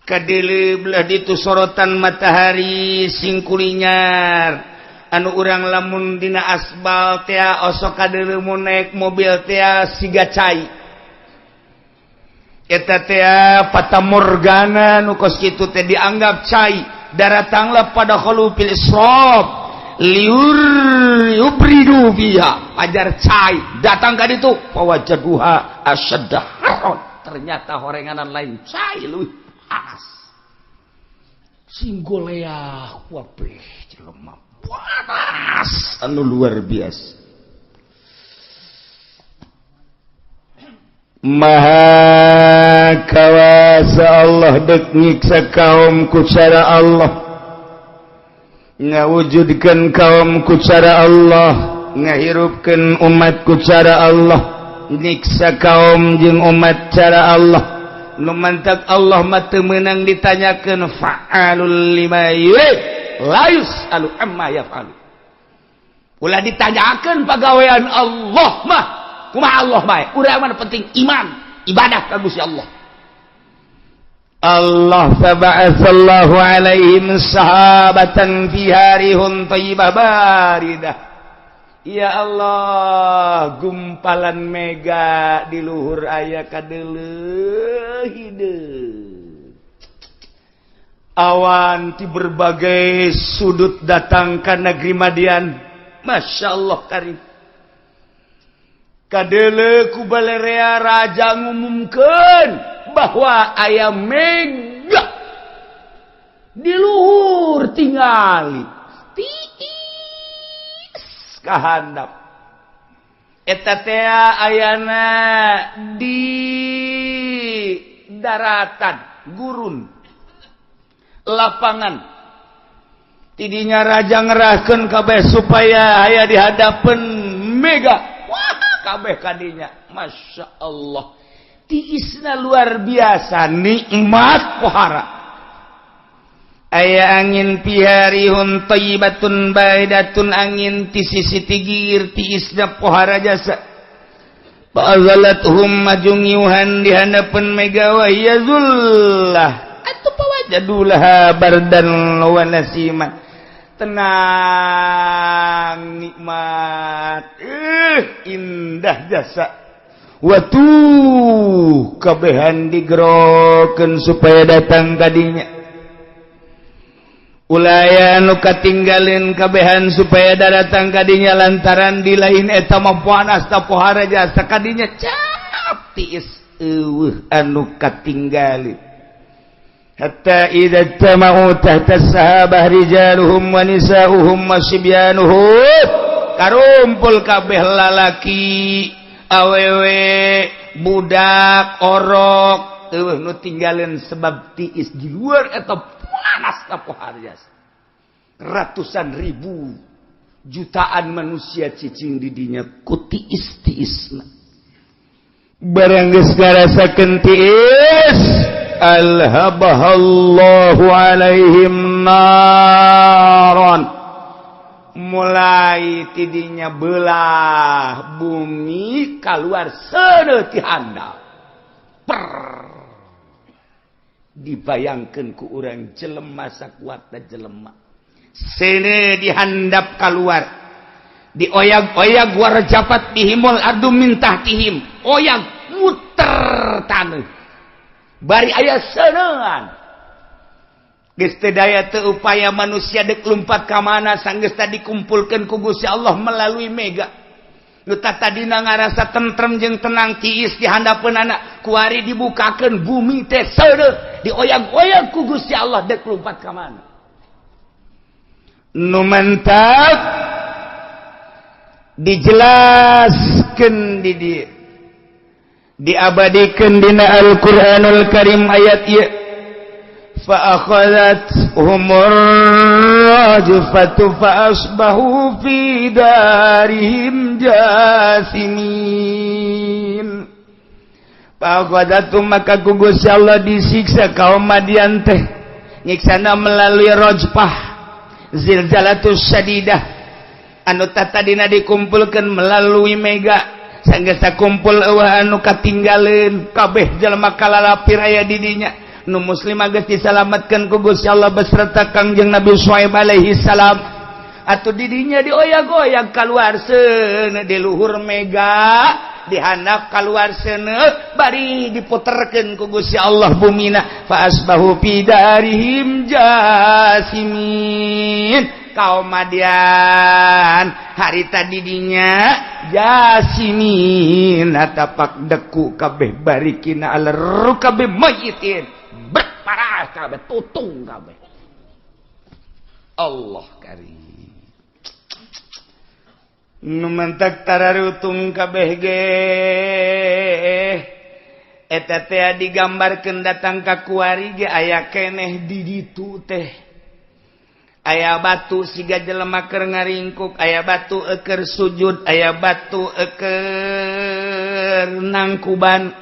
Kadele belah ditu sorotan matahari singkulinyar. Anu urang lamun dina asbal tea osok kadele mun naik mobil tea siga cai. Eta tea fata morgana nu kos kitu teh dianggap cai. Daratanglah pada khulufil israf liur yubridu fiha, ajar cai datang ka ditu fawajaduha asyadda haron, ternyata horenganan lain cai leuwih panas. Singgolea wabeh jelema panas anu luar biasa. Maha kawasa Allah dek nyiksa kaum ku cara Allah, ngawujudkeun kaum ku cara Allah, ngahirupkeun umat ku cara Allah, nyiksa kaum jeung umat cara Allah. Nu mantak Allah mah teu meunang ditanyakeun, fa'alul lima yurid la yus'alu amma yaf'alu. Ulah ditanyakeun pagawean Allah mah. Kumaha Allah bae, urang mah penting iman, ibadah ka Gusti Allah. Allah faba'atsallahu alaihim sahabatan fiha rihun thayyibah baridah. Ya Allah, gumpalan mega di luhur aya kadeuleuh hideung. Awan di berbagai sudut datang ka negeri Madian. Masya Allah karim. Kadele ku balerea raja ngumumkeun bahwa aya mega di luhur tingali tiis kahandap. Eta teh ayana di daratan gurun lapangan. Tidinya raja ngerahkeun kabeh supaya aya di hadapan mega. Wah, kabeh kadinya. Masya Allah, tiisna luar biasa, nikmat pohara. Aya angin fiha rihun thayyibatun baridatun, angin ti sisi tigir, tiisna pohara jasa. Fa'azalathum maju ngiuhan di hadapan mega wa hiya zullah atuh fawajadulaha bardan wa nasiman. Tenang, nikmat, indah jasa. Watuh kabehan digerokeun supaya datang kadinya. Ulaya nu katinggalin kabehan supaya datang kadinya, lantaran di lain eta mah panas ta pohara jasa. Kadinya cap tiis, eueuh anu katinggalin. Hatta idza tama'u tahta sahabah rijaluhum wa nisa'uhum wa sibyanuhum, karumpul kabeh lalaki, awewe, budak, orok, eueuh nu tinggalin sebab tiis di luar eta panas ta pohara jasa. Ratusan ribu, jutaan manusia cicing di dinya ku tiis tiisna. Barang geus ngarasakeun tiis, alhabahallahu alaihim naron, mulai tidinya belah bumi keluar seuneu ti handap. Per dibayangkeun ku urang jelema sakuatna jelema, seuneu dihandap keluar, dioyag-oyag, warjafat bihimul ardu min tahtihim, oyag muter taneuh bari aya seuneuan. Geus teu daya teu upaya manusia dek lumpat ka mana, sanggeus tadi dikumpulkeun ku Gusti Allah melalui mega. Nu tadina ngarasa tentrem jeung tenang, tiis di handapeun, kuari dibukakeun bumi teh seuneuh, dioyag-oyag ku Gusti Allah, dek lumpat ka mana. Nu mantap dijelaskeun di dieu, diabadikan dina Al-Qur'anul Karim ayat ieu, fa akhadhathumur rajfatu fa asbahu fi darihim jasimin. Fa akhadhathum, maka ku Gusti Allah disiksa kaum Madian teh, nyiksana melalui rajfah, zilzalatus syadidah, anu tadina dikumpulkan melalui mega. Sanggeus kumpul, eueuh anu katinggaleun, kabeh jelema kalalapir aya di dinya. Nu muslim geus disalametkeun ku Gusti Allah beserta Kangjeng Nabi Syuaib alaihi salam. Atuh di dinya dioyag-oyag keluar seuneu di luhur mega, dihandap keluar seuneu, bari diputerkeun ku Gusti Allah bumina, fa asbahu fi darihim jasimin. Kaum Madian harita didinya jasimin, tapak deku kabeh, barikina ala rukabi mayitin, berparah kabeh, tutung kabeh. Allah karim. Nu mentak tararutung kabeh ge eta teh digambarkeun datang ka kuari ge aya keneh di ditu teh. Aya batu siga jelema keur ngaringkuk, aya batu eker sujud, aya batu eker nangkuban.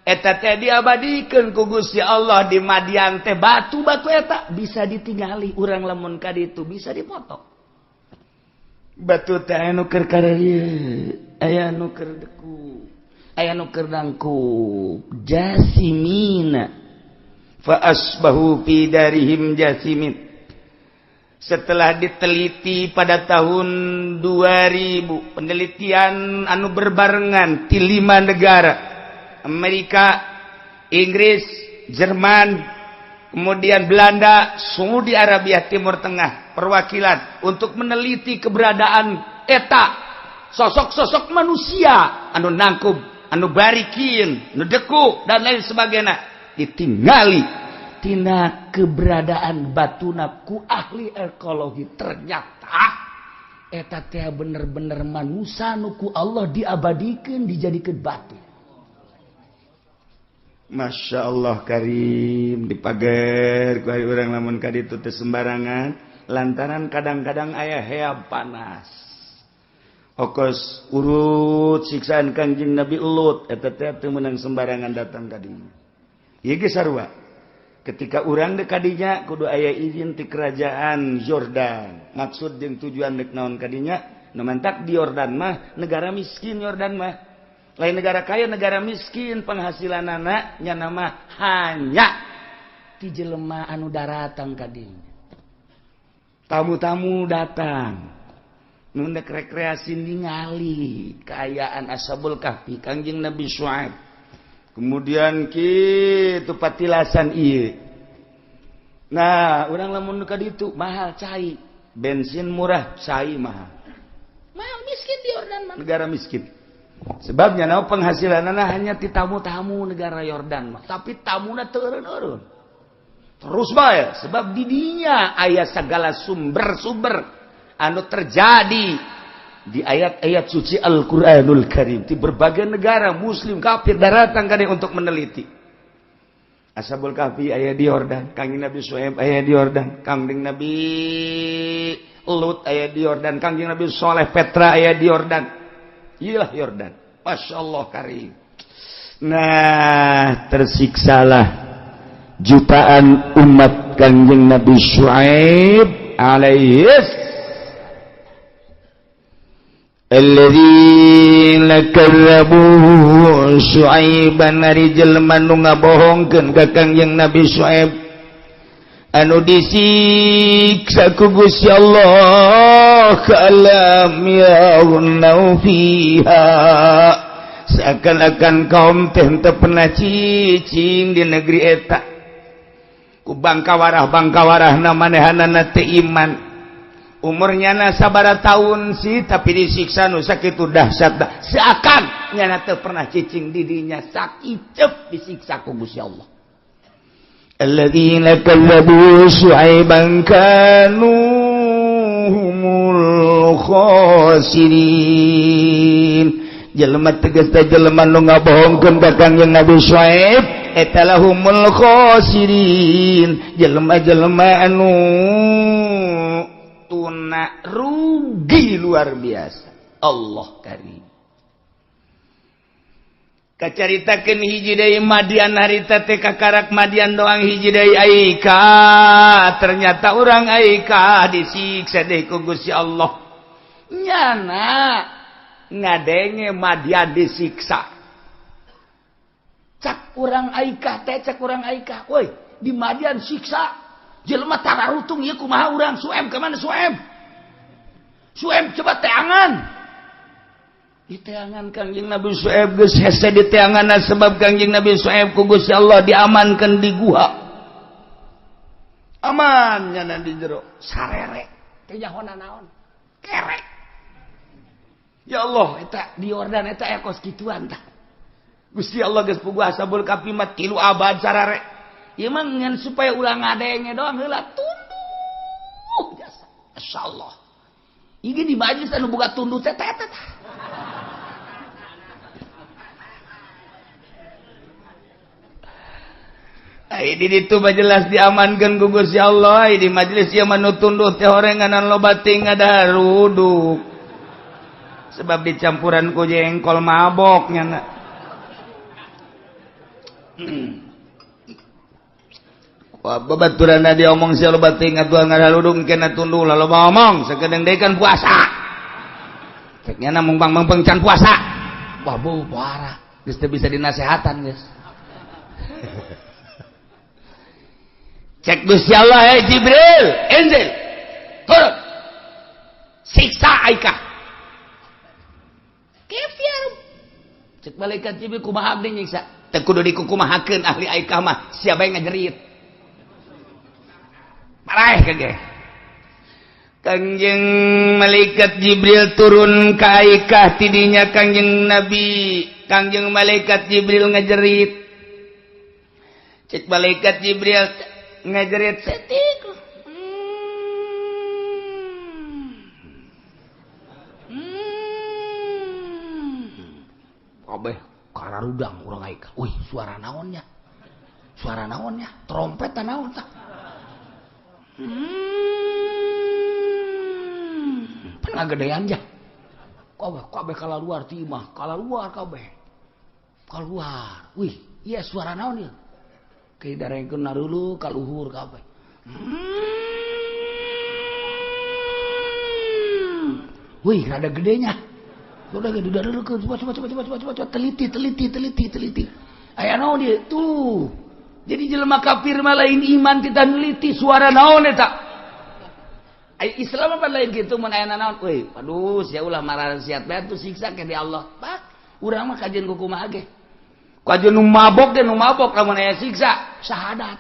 Eta teh diabadikeun ku Gusti Allah di Madian teh, batu-batu eta bisa ditingali urang lamun ka ditu, bisa dipoto. Batu teh aya nu keur kararieu, aya nu keur deku, aya nu keur nangkub, jasimina, fa asbahu fi darihim jasimin. Setelah diteliti pada tahun 2000, penelitian anu berbarengan di lima negara, Amerika, Inggris, Jerman, kemudian Belanda, Saudi Arabia, Timur Tengah, perwakilan untuk meneliti keberadaan eta sosok-sosok manusia anu nangkub, anu barikin, anu deku, dan lain sebagainya, ditinggali tina keberadaan batuna ku ahli ekologi, ternyata Eta teh bener-bener manusia nu ku Allah diabadikeun dijadikeun batu. Masya Allah karim dipager ku urang lamun ka ditu teh sembarangan lantaran kadang-kadang aya heab panas. Okos urut siksaan Kangjeng Nabi Lut eta teh teu meunang sembarangan datang ka dinya. Ieu ge sarua. Ketika urang dek kadinya kudu aya izin ti kerajaan Yordan. Maksud jeung tujuan dek naon kadinya? Nu mantak di Yordan mah negara miskin Yordan mah. Lain negara kaya, negara miskin, penghasilanana nya nama hanya ti jelema anu daratang kadinya. Tamu-tamu datang. Nu dek rekreasi ningali kaayaan Ashabul Kahfi Kangjeng Nabi Syuaib. Kemudian kitu patilasan ieu. Nah, urang lamun ka ditu mahal cai, bensin murah, cai mahal. Mahal miskin di Yordan mah. Negara miskin. Sebabnya naon penghasilanana hanya ti tamu-tamu negara Yordan mah, tapi tamuna teu eureun-eureun. Terus bae sebab di dinya aya segala sumber-sumber anu terjadi di ayat-ayat suci Al-Qur'anul Karim di berbagai negara muslim kafir datang ka untuk meneliti. Ashabul Kahfi aya di Yordan, Kangjeng Nabi Syuaib aya di Yordan, Kangjeng Nabi Lut aya di Yordan, Kangjeng Nabi Soleh Petra aya di Yordan. Iyalah Yordan. Masya Allah karim. Nah, tersiksalah jutaan umat Kangjeng Nabi Syuaib alaihis alladzina kadzabu Syuaiban ari jelema nu ngabohongkeun ka Kangjeng Nabi Syuaib anu disiksa ku Gusti Allah kalam yagnau fiha seakan-akan kaum teh teu pernah cicing di negeri eta ku bangkawarah-bangkawarahna manehanana teu iman. Umurnya na sabara tahun sih tapi disiksa nu sakitu dahsyat seakan nyana teu pernah cicing di dinya sakicep disiksa ku Gusti Allah. Alladzina kadzabu Syuaiban kanu humul khasirin. Jelema tegas teh jelema nu ngabohongkeun ka Kangjeng Nabi Syuaib eta lahumul khasirin. Jelema-jelema anu tuna rugi luar biasa. Allah karim. Kacaritakeun hiji deui Madian harita teh kakarak Madian doang hiji deui Aika. Ternyata urang Aika disiksa deui ku Gusti Allah. Nyana ngadenge Madian disiksa. Cak urang Aika teh cak urang Aika, woi di Madian siksa. Jelema tararutung ieu kumaha urang Suem ka mana Suem? Suem coba teangan. Diteangan Kangjeng Nabi Syuaib geus hese diteanganna sebab Kangjeng Nabi Syuaib ku Gusti Allah diamankeun di guha. Aman nyana di jero sarere teh nyahona naon? Kerek. Ya Allah eta di Yordan eta aya kos kituan tah. Gusti Allah geus puguh Ashabul Kahfi mah 3 abad sarare. Ieu mah ngan supaya ulah ngadenge doang heula tunduh jasa. Masyaallah. Ieu di majelis anu boga tunduh teh teh teh. Ai di ditu mah jelas diamankeun ku Gusti Allah. Ai di majelis ieu mah nu tunduh teh horenganan loba ting ngadaruduk. Sebab dicampuran ku jengkol mabok nyana. Wah, babaturanna dia omong sia loba ting atuh ngadaruduk kena tunduh lah loba omong sakedeung deui kan puasa. Cek nyana mung-mung can puasa. Wah, bau parah. Geus teu bisa dinasehatan geus. Cek Gusti Allah, hey Jibril, Inzil, turun, siksa Aikah. Kefir. Cek malaikat Jibril kumaha abdi nyiksa? Teu kudu dikukumahakeun ahli Aikah mah, sia bae ngajerit. Paraeh kage. Kangjeng malaikat Jibril turun ka Aikah tidinya Kangjeng Nabi, Kangjeng malaikat Jibril ngajerit. Cek malaikat Jibril ngajerit setik. Kabeh kararudang urang aing. Wih, suara naonnya? Suara naonnya? Trompet naon tah? Pernah gedean ja. Kabeh kabeh kalaluar ti imah, kalaluar kabeh. Keluar. Wih, iya suara naon ieu? Ke darengkeun narulu ka luhur kabeh. Wih, rada gedenya. Udah gede dulu, coba coba coba coba coba coba teliti teliti teliti teliti. Aya naon ieu? Tuh. Jadi jelema kafir mah lain iman kita neliti suara naon eta. Ai Islam apa lain kitu mun aya naon? Wih, aduh sia ulah marasiat bae tuh siksa ke di Allah. Bah, urang mah kajian ku kumaha ge. Kajian nu mabok ge nu mabok lamun aya siksa syahadat.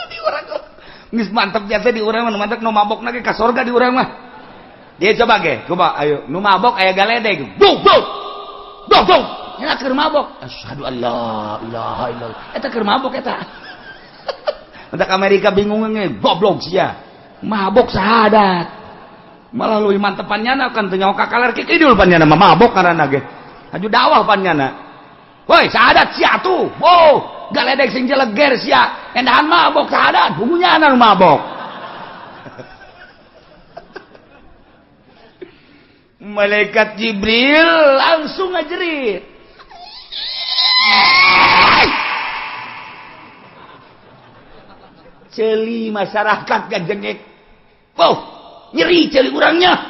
Di urang geus mantep biasa di urang mah mantep nu mabok ge ka sorga di urang mah. Dia coba ge, coba ayo nu mabok aya galedeg. Buk buk. Buk buk. Nya keur mabok. Asyhadu alla ilaha illallah. Eta keur mabok eta. Entak Amerika bingung nge, goblok sia. Mabok syahadat. Malah leuwih mantepan nyana kan teu nyaho ka kaler kidul pan nyana mah mabok ngaranna ge. Haju dakwah pan nyana. Woi, syahadat sia tuh. Oh, galedeg sing jeleger sia. Endahan mabok syahadat, bungunya nu mabok. Malaikat Jibril langsung ngajerit. Celi masyarakat gajengek. Wow, nyeri celi urangnya.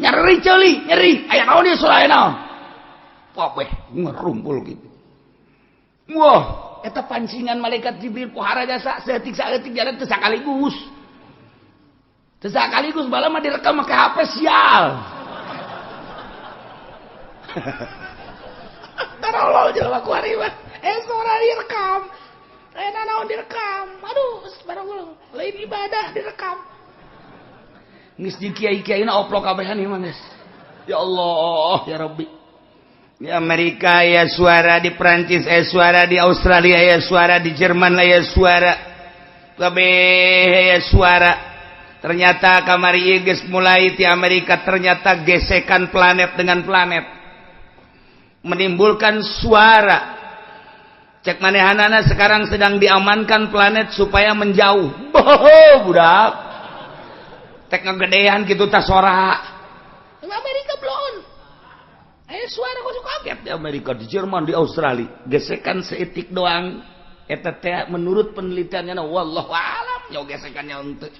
Nyeri celi, nyeri. Aya naon ieu suara aya naon? Kabeh ngerumpul gitu. Wah, eta pancingan malaikat Jibril pohara jasa saeutik-saeutik jalan teu sakaligus. Teu sakaligus bala mah direkam make HP sial. Tarolol jelema ku ari mah. Suara direkam. Aya naon direkam. Aduh, subhanallah. Lain ibadah direkam. Geus di kiai-kiaina oplok kabehan ieu mah geus. Ya Allah, ya Rabbi. Di Amerika ya suara, di Prancis ya suara, di Australia ya suara, di Jerman ya suara. Kabeh ya suara. Ternyata kamari ieu geus mulai di Amerika ternyata gesekan planet dengan planet menimbulkan suara. Cek manehanana sekarang sedang diamankan planet supaya menjauh. Boho budak. Tek ngegedean gitu tas sora. Amerika belum. Suara kok kaget di Amerika, di Jerman, di Australia. Gesekan seetik doang. Eta teh menurut penelitiannya wallahu alam nya gesekannya untuk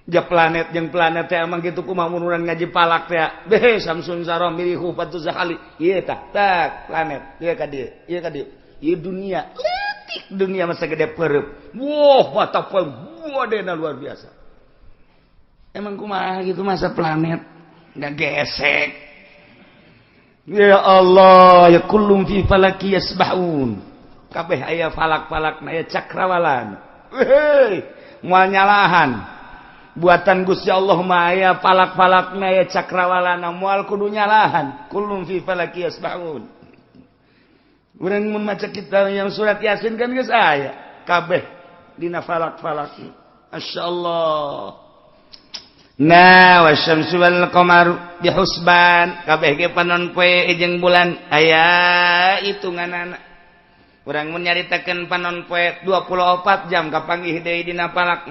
ja planet jeung planet teh emang gitu kumaha mun urang ngaji palak teh. Beh Samsun Sarom mirihu patu zakali. Ieu tah tak planet ieu ka dieu, ieu ka dieu. Ieu dunia, leutik dunia masa gede pereup. Wah, mata poe wadena luar biasa. Emang kumaha gitu masa planet nggak gesek. Ya Allah, ya kullum fi falaki yasbahun. Kabeh aya falak-falak aya cakrawalan. Hei, moal nyalahan. Buatan Gusti Allah mah aya falak-falak aya cakrawalana moal kudu nyalahan. Kullum fi falaki yasbahun. Urang mun maca kitab yang surat Yasin kan geus aya kabeh dina falak-falak. Masyaallah. Nah, wasyamsu wal qamaru bihusban, kabeh ge panon poe jeung bulan aya hitunganana. Urang mun nyaritakeun panon poe 24 jam kapanggih deui dina falak.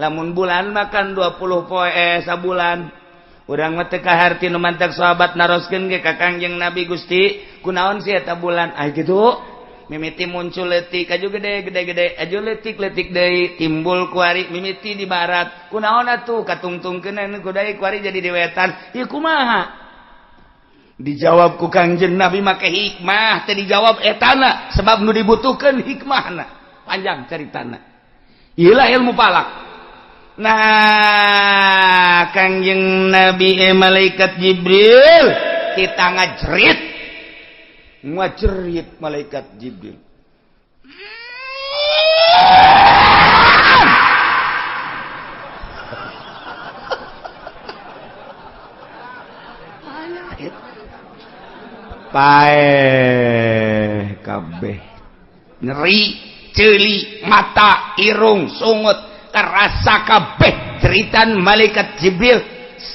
Lamun bulan makan 20 poe sabulan. Urang mah teu kaharti nu mantak sahabat naroskeun ge ka Kangjeng Nabi Gusti, kunaon sih eta bulan? Ah kitu. Mimiti muncul leutik aju gede gede gede aju leutik leutik deui timbul kuari mimiti di barat. Kunaon atuh katungtungkeun ku deui kuari jadi di wetan. Ieu kumaha? Dijawab ku Kangjeng Nabi make hikmah, teu dijawab etana sebab nu dibutuhkeun hikmahna. Panjang caritana. Ieu lah ilmu falak. Nah, Kangjeng Nabi malaikat Jibril kita ngajerit. Ngajerit malaikat Jibril. Paeh kabeh. Nyeri, ceuli, mata, irung, sungut. Terasa kabeh jeritan malaikat Jibril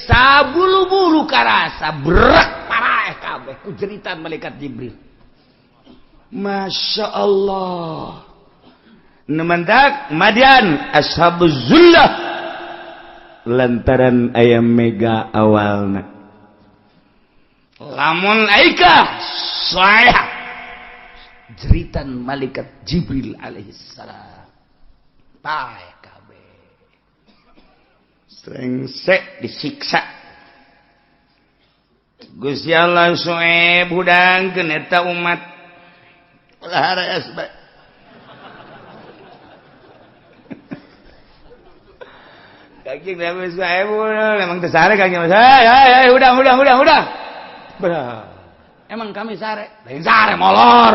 Sabulu-bulu karasa berak paraeh kabeh ku jeritan malaikat Jibril. Masya Allah. Nemendak Madian ashabuz zullah lantaran ayam mega awalna. Lamun aika saya jeritan malaikat Jibril alaihissalam. Paeh kabeh. Srengsek disiksa. Gusti Allah Su'aib hudangkeun eta umat. Ulah harees bae. Kangjeng Nabi Su'aib emang teu sare kangjeng. Hey, udah. Emang kami sare, lain sare molor.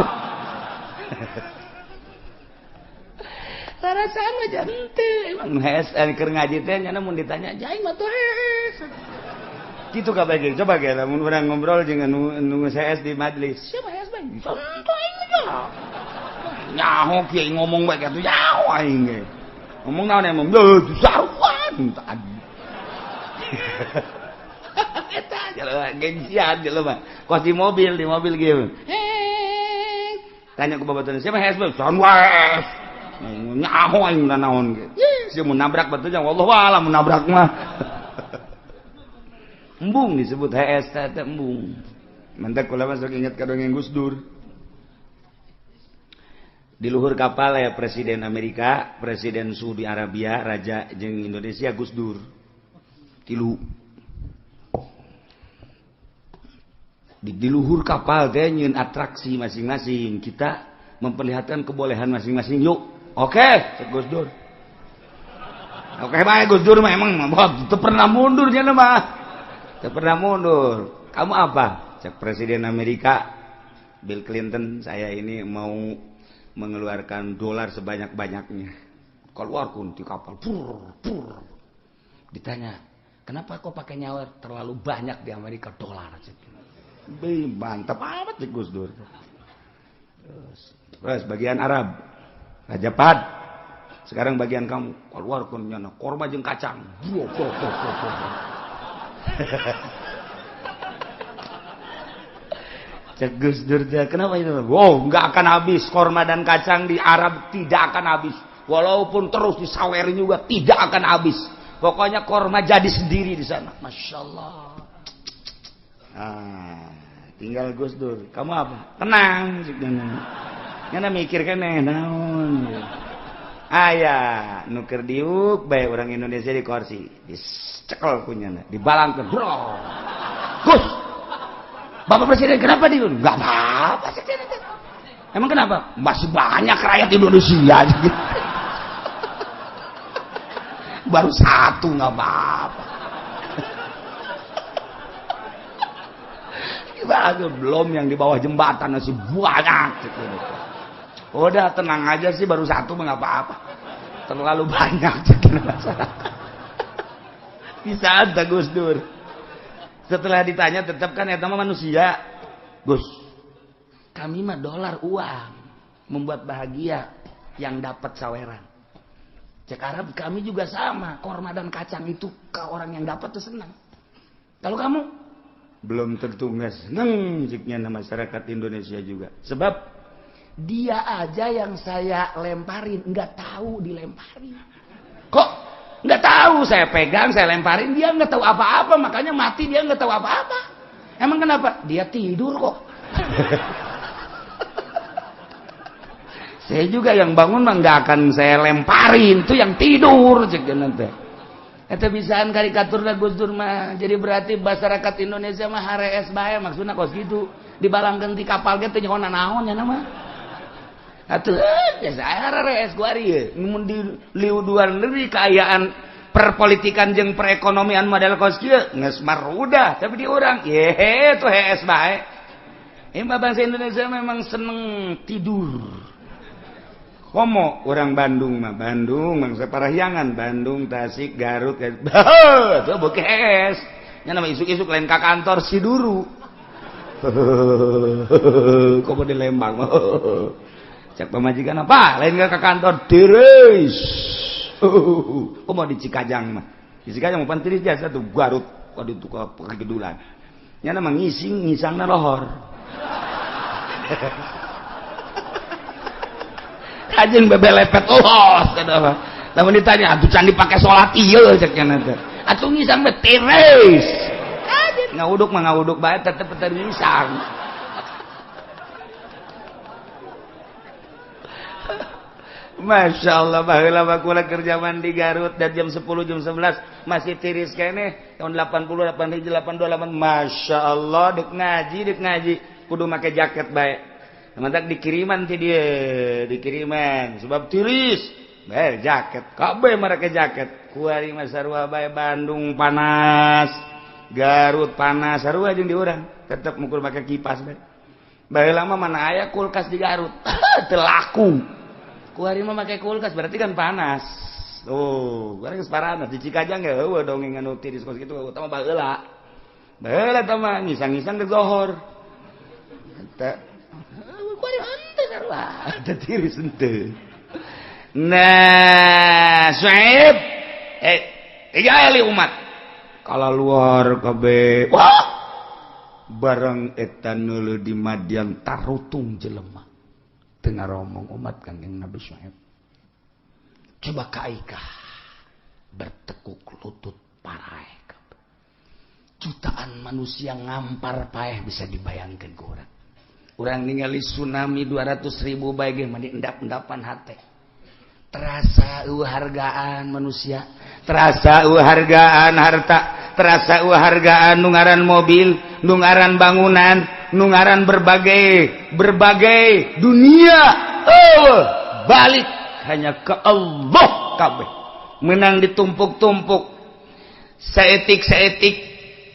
Rarasaan mah henteu. Emang hees keur ngaji teh nya mun ditanya aing mah tuh hees. Kitu kabeh ge coba ge lamun urang ngobrol jeung anu hees di majelis. Siapa hees bae? Contoh aing mah. Nyaho kieu ngomong bae kitu nyaho aing ge. Ngomong naon emang saruan tadi. Eta jelema gengsian jelema. Kos di mobil gitu. Tanya ku babaturan siapa hees bae? Saruan wae. Nyaho aing naon ge. Sia mun nabrak batu jang wallahu a'lam mun nabrak mah. Embung disebut hees teh embung. Mantak kula masuk ingat ka dongeng Gus Dur. Di luhur kapal ya Presiden Amerika, Presiden Saudi Arabia, Raja jeung Indonesia Gus Dur. Tilu. Di luhur kapal teh nyieun atraksi masing-masing. Kita memperlihatkan kebolehan masing-masing yuk. Oke, cek Gus Dur. Oke bae Gus Dur mah emang teu pernah mundur nya mah. Teu pernah mundur. Kamu apa? Cek Presiden Amerika Bill Clinton, saya ini mau mengeluarkan dolar sebanyak-banyaknya. Keluar kun di kapal. Pur, pur. Ditanya, kenapa kok pakai nyawa terlalu banyak di Amerika dolar? Be, mantap amat cek Gus Dur. Terus bagian Arab, Raja Fahd. Sekarang bagian kamu, keluar kun nyana korma jeung kacang. Cek Gus Dur, kenapa itu? Wow, nggak akan habis korma dan kacang di Arab, tidak akan habis. Walaupun terus disawerin juga tidak akan habis. Pokoknya korma jadi sendiri di sana. Masya Allah. Ah, tinggal Gus Dur. Kamu apa? Tenang. Nyana mikir keneh naon. Aya, nu keur diuk bae orang Indonesia di kursi, dicekel ku nyana, dibalangkeun. Bro. Gus. Bapak Presiden kenapa diuk? Enggak apa-apa. Emang kenapa? Masih banyak rakyat Indonesia. Baru satu nggak apa-apa. Belum yang di bawah jembatan masih banyak. Udah tenang aja sih, baru satu mah nggak apa-apa. Terlalu banyak masyarakat. Bisa ada Gus Dur. Setelah ditanya tetap kan eta mah manusia. Gus, kami mah dolar uang membuat bahagia yang dapat saweran. Cek Arab kami juga sama, korma dan kacang itu ke orang yang dapat tuh senang. Kalau kamu belum tentu nggak seneng jiknya masyarakat Indonesia juga. Sebab dia aja yang saya lemparin nggak tahu dilemparin. Kok nggak tahu saya pegang, saya lemparin, dia nggak tahu apa-apa, makanya mati dia nggak tahu apa-apa. Emang kenapa? Dia tidur kok. Saya juga yang bangun mah nggak akan saya lemparin, tuh yang tidur cek nanti. Eta bisaan karikatur da Gus Dur mah. Jadi berarti masyarakat Indonesia mah harees bae maksudna kos kitu. Dibalangkeun ti kapal ge teu nyaho naon nya mah. Atuh biasa harees ku ari ye. Mun di liuduan deui kaayaan perpolitikan jeung perekonomian model kos kieu geus marudah, tapi di urang ye tuh hees bae. Ieu mah bangsa Indonesia memang seneng tidur. Komo orang Bandung mah, Bandung bangsa Parahyangan, Bandung, Tasik, Garut, tuh bokes. Nya nama isuk-isuk lain ka kantor si duru. Komo di Lembang. Cek pamajikan apa? Lain ka kantor tiris. Komo di Cikajang mah. Di Cikajang mah pan tiris jasa tuh Garut. ka ditu ka pagedulan. Nya mah ngising ngisangna lohor. Kajeng bebelepet los kada. Lamun ditanya atuh can dipake salat ieu cek nya teh. Atuh ngisang mah tiris. Kajeng ngawuduk mah ngawuduk bae tetep teu ngisang. Masya Allah baheula mah kula kerja mandi Garut dan jam 10 jam 11 masih tiris keneh tahun 80 81 82 8 Masya Allah dek ngaji kudu make jaket bae. Mantak dikiriman ti dia dikiriman sebab tiris bae jaket kabeh make jaket kuari mah sarua bae Bandung panas Garut panas sarua jeung di urang tetep mukul make kipas bae. Baheula mah mana aya kulkas di Garut teu laku. Kuari mah make kulkas berarti kan panas. Oh, barang geus panas di Cikajang ge heueuh dongeng anu tiris kos kitu utama baheula. Baheula tah mah ngisang-ngisang ke zohor. Eta kuari henteu sarua, teu tiris henteu. Nah, Suaib ya li umat. Kala luar kabeh. Wah! Barang eta neuleuh di Madian tarutung jelema. Tengah romong umat Kangjeng Nabi Syuaib. Coba kaikah bertekuk lutut paraeh. Jutaan manusia ngampar paeh bisa dibayangkan ke orang. Orang ningali tsunami 200.000 bae ge mah endap-endapan hate. Terasa hargaan manusia, terasa hargaan harta, terasa hargaan nu ngaran mobil, nu ngaran bangunan, nu ngaran berbagai dunia. Oh, balik hanya ke Allah kabeh. Menang ditumpuk-tumpuk. Saetik-saetik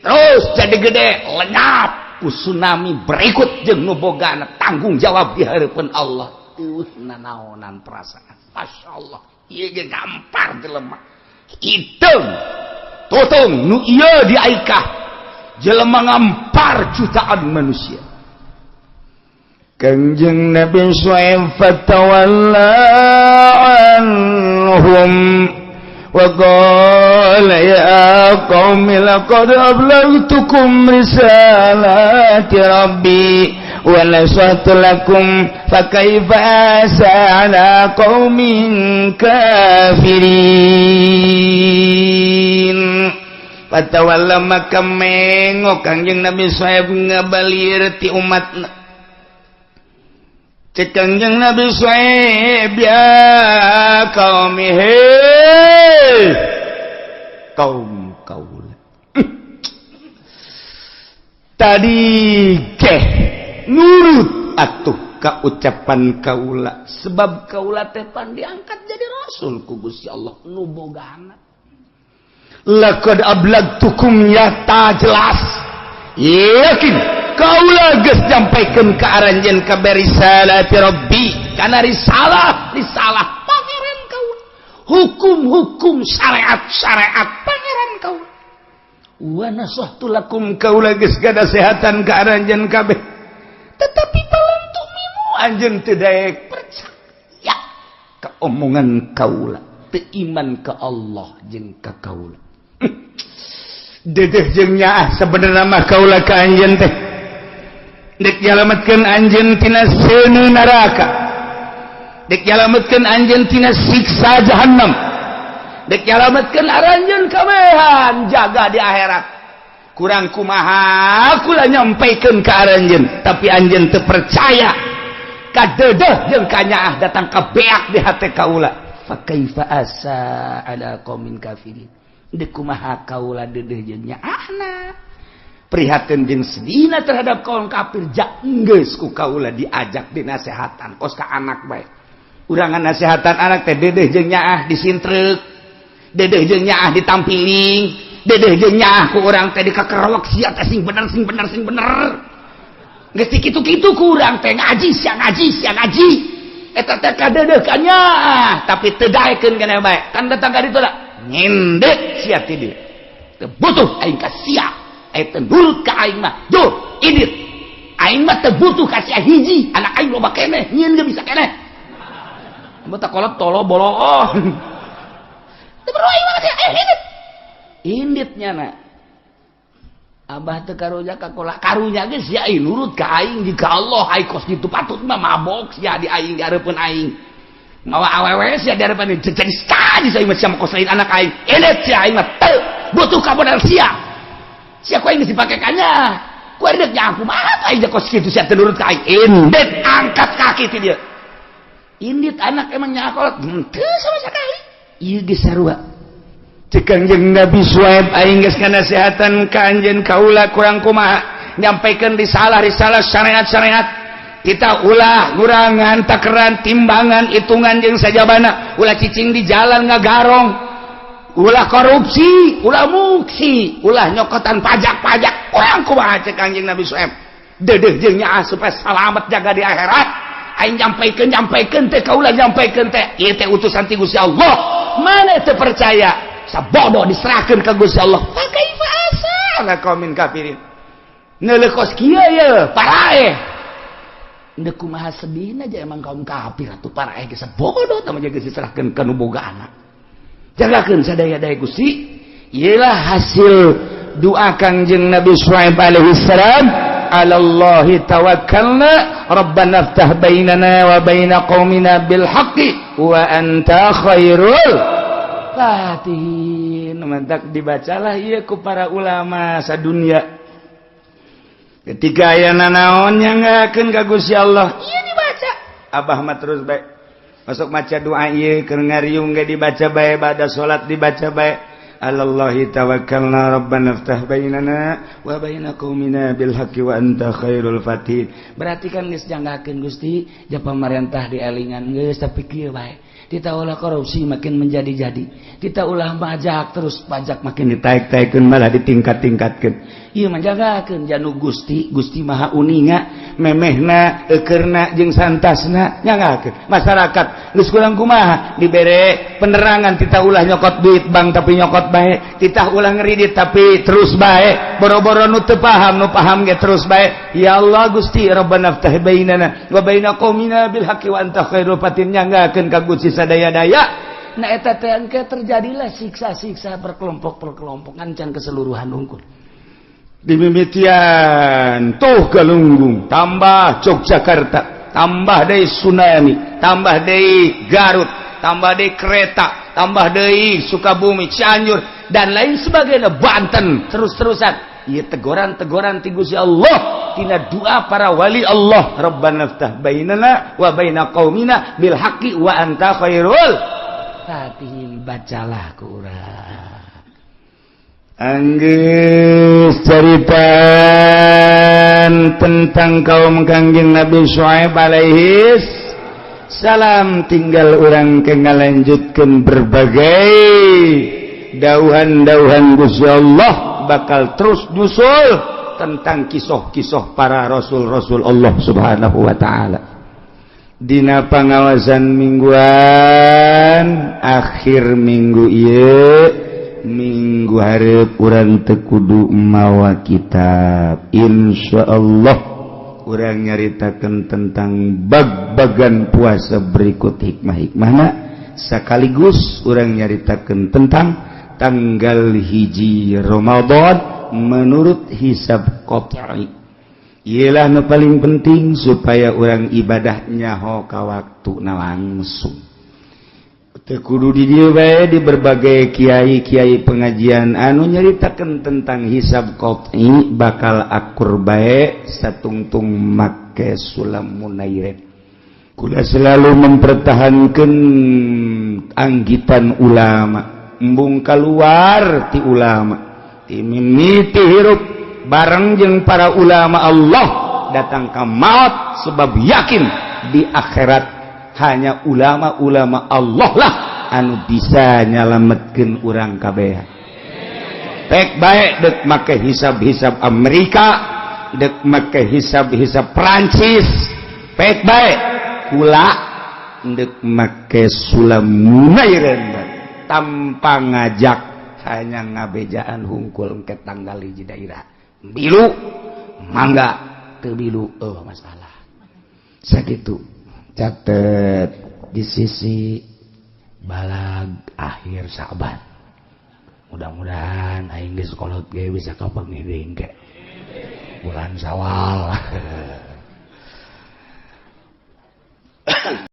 terus jadi gede, lenyap ku tsunami berikut jeung nu bogana tanggung jawab di hareupeun Allah. Eueuh nanaonan perasaan. Masya Allah, ieu ge gampar jelema. Hitung, tutung nu ieu di Aikah. Jelema ngampar jutaan manusia. Kangjeng Nabi Syuaib fatawalla anhum wa qala ya qaumi laqad ablaghtukum risalati rabbi wa nasahtu lakum fa kaifa asa ala qaumin kafirin. Fatawalla maka mengok Kangjeng Nabi Syuaib ngabalir ti umatna. Cek Kangjeng Nabi Syuaib ya qaumi hei kaum kaula tadi keh nurut atuh ka ucapan kaula sebab kaula teh pan diangkat jadi rasul ku Gusti Allah nu bogana. Laqad ablagtukum nyata jelas yakin kaula geus nyampaikeun ka aranjeun ka risalati rabbi kana risalah pangeran kaula hukum-hukum syariat pangeran kaula wa nasahtu lakum kaula geus gadasehatan ka aranjeun kabeh tetapi balam tuminu anjeun teu daek percaya ka omongan kaula teu iman ka Allah jeung ka kaula. Dedeh jeung nyaah sebenarnya mah kaula ka anjeun teh dek nyalametkeun anjeun tina seuneu neraka, dek nyalametkeun anjeun tina siksa jahannam, dek nyalametkeun aranjeun kabehan jaga di akhirat. Kurang kumaha kula nyampaikeun ka aranjeun tapi anjeun teu percaya ka dedeh jeung ka nyaah datang ka beak di hate kaula. Fa kaifa asa ala qaumin kafirin. Dek kumaha kaula dedeh jeung nyaahna prihatin jeung sedihna terhadap kaum kafir jak geus ku kaula diajak dinasehatan kos ka anak bae. Urangan nasehatan anak teh dedeh jeung nyaah disintreuk, dedeh jeung nyaah ditampiling, dedeh jeung nyaah ku urang teh dikakerewek sia teh sing bener sing bener sing bener. Geus kitu-kitu ku urang teh ngaji sia ngaji sia ngaji. Eta teh kadedeh ka nyaah tapi teu daekeun kana bae. Kan datang ka ditu da nyendek sia ti dieu. Teu butuh aing ka sia. Aing teu nurut ka aing mah. Duh, indit. Aing mah teu butuh ka sia hiji, anak aing loba keneh, nyieun ge bisa keneh. Mun tak kolot tolo bolooh. Teu perlu aing mah sia, indit. Indit nyana. Abah teu karunya ka kolak karunya ge sia nurut ka aing jika Allah ai kos kitu patut mah mabok sia di aing di hareupeun aing. Mawa awewe sia di hareupeun jadi sekali saya mah sia kos lain anak aing. Edet sia aing mah teu butuh kabodal sia. Sia ku aing geus dipake kanya. Ku aing deuk aku mah aing kos kitu sia teu nurut ka aing. Indit angkat kaki ti dia. Indit anak emang nyakolot henteu sama sekali. Ieu geus sarua. Cek Kangjeng Nabi Syuaib aing geus nganasehatan ka anjeun kaula kurang kumaha nyampaikan risalah-risalah syariat-syariat kita ulah ngurangan takeran timbangan hitungan jeung sajabana ulah cicing di jalan ngagarong ulah korupsi ulah muksi ulah nyokotan pajak-pajak kurang kumaha cek Kangjeng Nabi Syuaib dedeh jeung nyaah supaya salamet jaga di akhirat aing nyampaikeun nyampaikeun teh kaula nyampaikeun teh ieu teh utusan ti Gusti Allah mana teu percaya sabodoh diserahkan ke Gusti Allah fa kaifa asa ala qaumin kafirin neuleuh kos kieu ye paraeh deuk kumaha sedihna aja emang kaum kafir atuh paraeh geus bodoh tah mah geus diserahkeun ka nu boga anak jagakeun sadaya-daya Gusti. Ieulah hasil doa Kangjeng Nabi Syuaib alaihi salam alallahi tawakkalna rabbana iftah bainana wa baina qaumina bil haqqi wa anta khairul fatihin. Mantak dibacalah ieu ku para ulama sadunia ketika aya nanaon nyanggakeun ka Gusti Allah ieu dibaca abah mah terus bae masuk maca doa ieu keur ngariung ge dibaca bae bada salat dibaca bae alallahi tawakkalna rabbana iftah bainana wa baina qaumina bil haqqi wa anta khairul fatihin. Berarti kan geus janggakeun Gusti ja pamarentah dielingan geus tapi kieu bae kita ulah korupsi makin menjadi-jadi kita ulah pajak terus pajak makin ditaik-taikeun malah ditingkat-tingkatkeun ieu mah jagakeun janu Gusti Gusti Maha uninga memehna eukeurna jeung santasna nyanggakeun masyarakat geus kurang kumaha dibere penerangan kita ulah nyokot duit bank tapi nyokot bae kita ulah ngeridit tapi terus bae boro-boro nu teu paham nu paham ge terus bae ya Allah Gusti rabbana ftah bainana wa baina qaumina bil haqqi wa anta khairul fatihin nyanggakeun ka Gusti sadaya-daya. Nah eta teh engke terjadilah siksa-siksa berkelompok-berkelompok ngancan keseluruhan unggul dimimitian tuh Galunggung tambah Yogyakarta tambah deui tsunami tambah deui Garut tambah deui kereta tambah deui Sukabumi Cianjur dan lain sebagainya Banten terus-terusan ieu teguran-teguran ti Gusti Allah tina doa para wali Allah rabbana ftah bainana wa baina qaumina bil haqqi wa anta khairul fatihin. Bacalah ku urang anggeus caritan tentang kaum Kangjeng Nabi Syuaib alaihi salam tinggal urang ke ngalanjutkeun berbagai dauhan-dauhan Gusti Allah bakal terus nyusul tentang kisah-kisah para rasul-rasul Allah Subhanahu wa taala. Dina pangawasan mingguan akhir minggu ieu minggu hareup urang teu kudu mawa kitab insyaallah urang nyaritakeun tentang bag-bagan puasa berikut hikmah-hikmahna sekaligus urang nyaritakeun tentang tanggal 1 Ramadan menurut hisab qat'i. Ialah nu paling penting supaya orang ibadah nyaho ka waktuna langsung. Teu kudu di dieu bae di berbagai kiai-kiai pengajian anu nyaritakeun tentang hisab qat'i bakal akur bae satungtung make sulam munairin. Kula selalu mempertahankan anggitan ulama embung keluar ti ulama ti mimiti hirup bareng jeung para ulama Allah datang ke maut sebab yakin di akhirat hanya ulama-ulama Allah lah anu bisa nyalametkeun urang kabeh. Pek bae dek make hisab-hisab Amerika, dek make hisab-hisab Prancis, pek bae kula dek make sulam munairen tanpa ngajak hanya ngabejaan hungkul ke tanggal hiji daerah bilu mangga teu bilu oh masalah sakitu catet di sisi balag akhir Sa'ban. Mudah-mudahan aing geus kolot ge bisa kapanggih deui engke bulan Sawal.